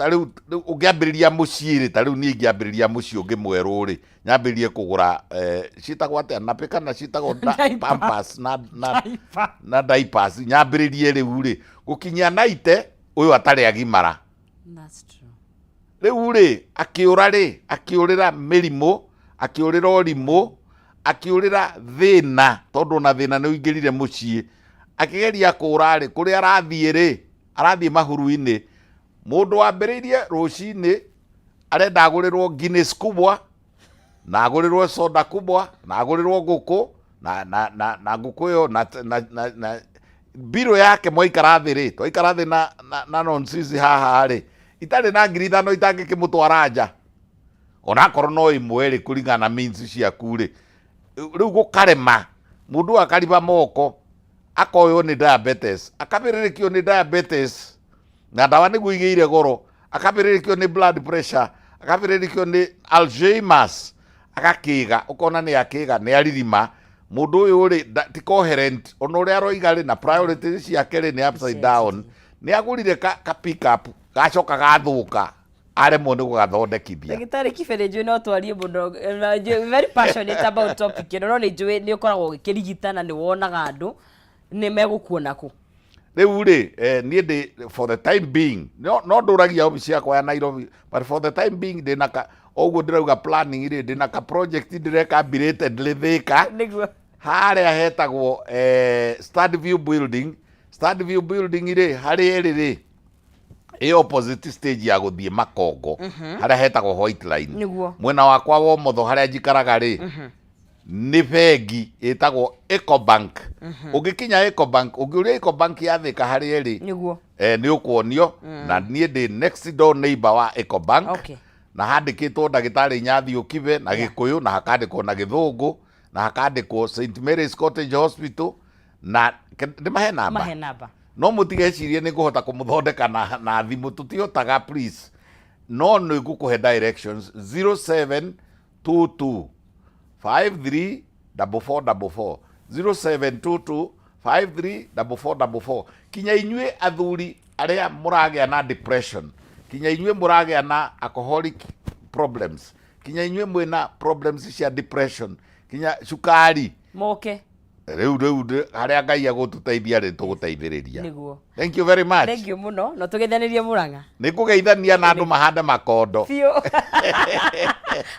ũngĩambĩrĩria mũciĩ rĩ, ta rĩu niĩ ingĩambĩrĩria mũciĩ ũngĩ mwerũ rĩ, nyambĩrĩrie kũgũra ciĩtagwo atĩa, nappy kana ciĩtagwo Diaper. Pampers na diapers, nyambĩrĩrie rĩu rĩ, gũkinyia 90 ũyũ atarĩ agimara. That's true. Rĩu rĩ akĩũra rĩ, akĩũrĩra mĩrimũ, akĩũrĩra ũrimũ, akĩũrĩra thĩna, tondũ ona thĩna nĩ ũingĩrire mũciĩ. Akĩgeria kũũra rĩ, kũrĩa arathiĩ rĩ, arathiĩ mahuru-inĩ. Mũndũ wambĩrĩirie rũcinĩ arenda agũrĩrwo Guinness kubwa, na agũrĩrwo soda kubwa, na agũrĩrwo ngũkũ na ngũkũ ĩyo na mbirũ yake. Mwaikara thĩ rĩ, twaikara thĩ na nonsense haha rĩ, itarĩ na 5,000 itangĩkĩmũtwara nja, onakorwo no ĩmwe rĩ, kũringana na means ciaku rĩ. Rĩu gũkarema, mũndũ ũyũ akariba moko, akoywo nĩ diabetes, akambĩrĩrĩkio nĩ diabetes na ndawa nĩguo igĩire goro, akambĩrĩrĩkio nĩ blood pressure, akambĩrĩrĩkio nĩ Alzheimer's, agakĩga, ũkona nĩ akĩga, nĩ aririma. Mũndũ ũyũ rĩ ti coherent, ona ũrĩa aroiga rĩ na priorities ciake rĩ nĩ upside down. Nĩ agũrire ka pick up, gacoka gathũka, aremwo nĩ gũgathondekithia. Ndagĩtarĩ Kibere, njũĩ no twarie mũno na njũĩ very passionate about topic ĩno, no nĩ njũĩ nĩ ũkoragwo ũgĩkĩrigita na nĩ wonaga andũ nĩ megũkuona kũ? Rĩu rĩ niĩ ndĩ for the time being no ndũragia obici yakwa ya Nairobi, but for the time being ndĩna ka ũguo ndĩrauga planning rĩ, ndĩna ka project ndĩreka belatedly Thĩka. Nĩguo. Harĩa hetagwo Standview Building. Standview Building rĩ, harĩa ĩrĩ rĩ, ĩ opposite stage ya gũthiĩ Makongo, harĩa hetagwo White Line. Mwena wakwa wa ũmotho harĩa njikaraga rĩ, nĩ bengi ĩtagwo Ecobank. Ũngĩkinya Ecobank, ũngĩũria Ecobank ya Thĩka harĩa ĩrĩ, Nĩ ũkuonio na niĩ ndĩ next door neighbor wa Ecobank. Na handĩkĩtwo ndagĩtarĩ Nyathi Ũkibe na Gĩkũyũ, na hakandĩkwo na Gĩthũngũ, na hakandĩkwo St Mary's Cottage Hospital. Na ndĩmahe namba? Mahe namba. No mũtigecirie nĩ ngũhota kũmũthondeka na thimũ, tũtihotaga, please. No nĩ ngũkũhe directions: 0722 53 4444, 0722 53 4444. Kinya inyuĩ athuri arĩa mũragĩa na depression, kinya inyuĩ mũragĩa na alcoholic problems, kinya inyuĩ mwĩna problems cia depression, kinya cukari, moke. Rĩu harĩa Ngai agũtũteithia rĩ, tũgũteithĩrĩria. Nĩguo. Thank you very much. Thank you mũno, no tũgeithanĩrie Mũrang'a. Nĩ ngũgeithania na andũ mahande makondo. Biũ,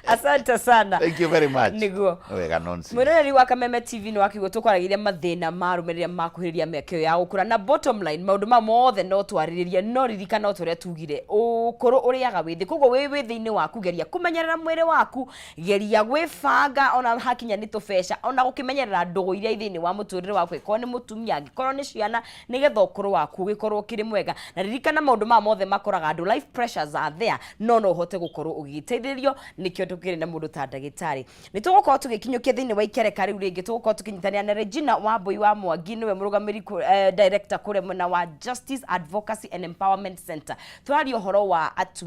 asante sana. Thank you very much. Nĩguo. Wega nonsense. Mwĩroreri wa Kameme TV, nĩ wakĩguo tũkwaragĩria mathĩna ma arũme rĩrĩa makuhĩrĩria mĩaka ĩyo ya gũkũra, na bottom line, maũndũ ma mothe no twarĩrĩrie, no ririkana o ta ũrĩa tugire, ũkũrũ ũrĩaga wĩthĩ. Koguo wĩ wĩthĩ-inĩ waku, geria kũmenyerera mwĩrĩ waku, geria gwĩbanga ona hakinya nĩ tũbeca, ona gũkĩmenyerera ndũgũ iria i thĩinĩ wa mũtũrĩre waku, ĩkorwo nĩ mũtumia, angĩkorwo nĩ ciana, nĩgetha ũkũrũ waku ũgĩkorwo ũkĩrĩ mwega. Na ririkana maũndũ maya mothe makoraga andũ, life pressures are there, no no ũhote gũkorwo ũgĩteithĩrĩrio. Nĩkĩo tũkĩrĩ na mũndũ ta ndagĩtarĩ. Nĩ tũgũkorwo tũgĩkinyũkia thĩinĩ wa ikereka rĩu rĩngĩ, tũgũkorwo tũkĩnyitanĩra na Regina Wambui wa Mwangi, nĩwe mũrũgamĩrĩ director kũrĩa mwena wa Justice Advocacy and Empowerment Center. Tũraria ũhoro wa atumia.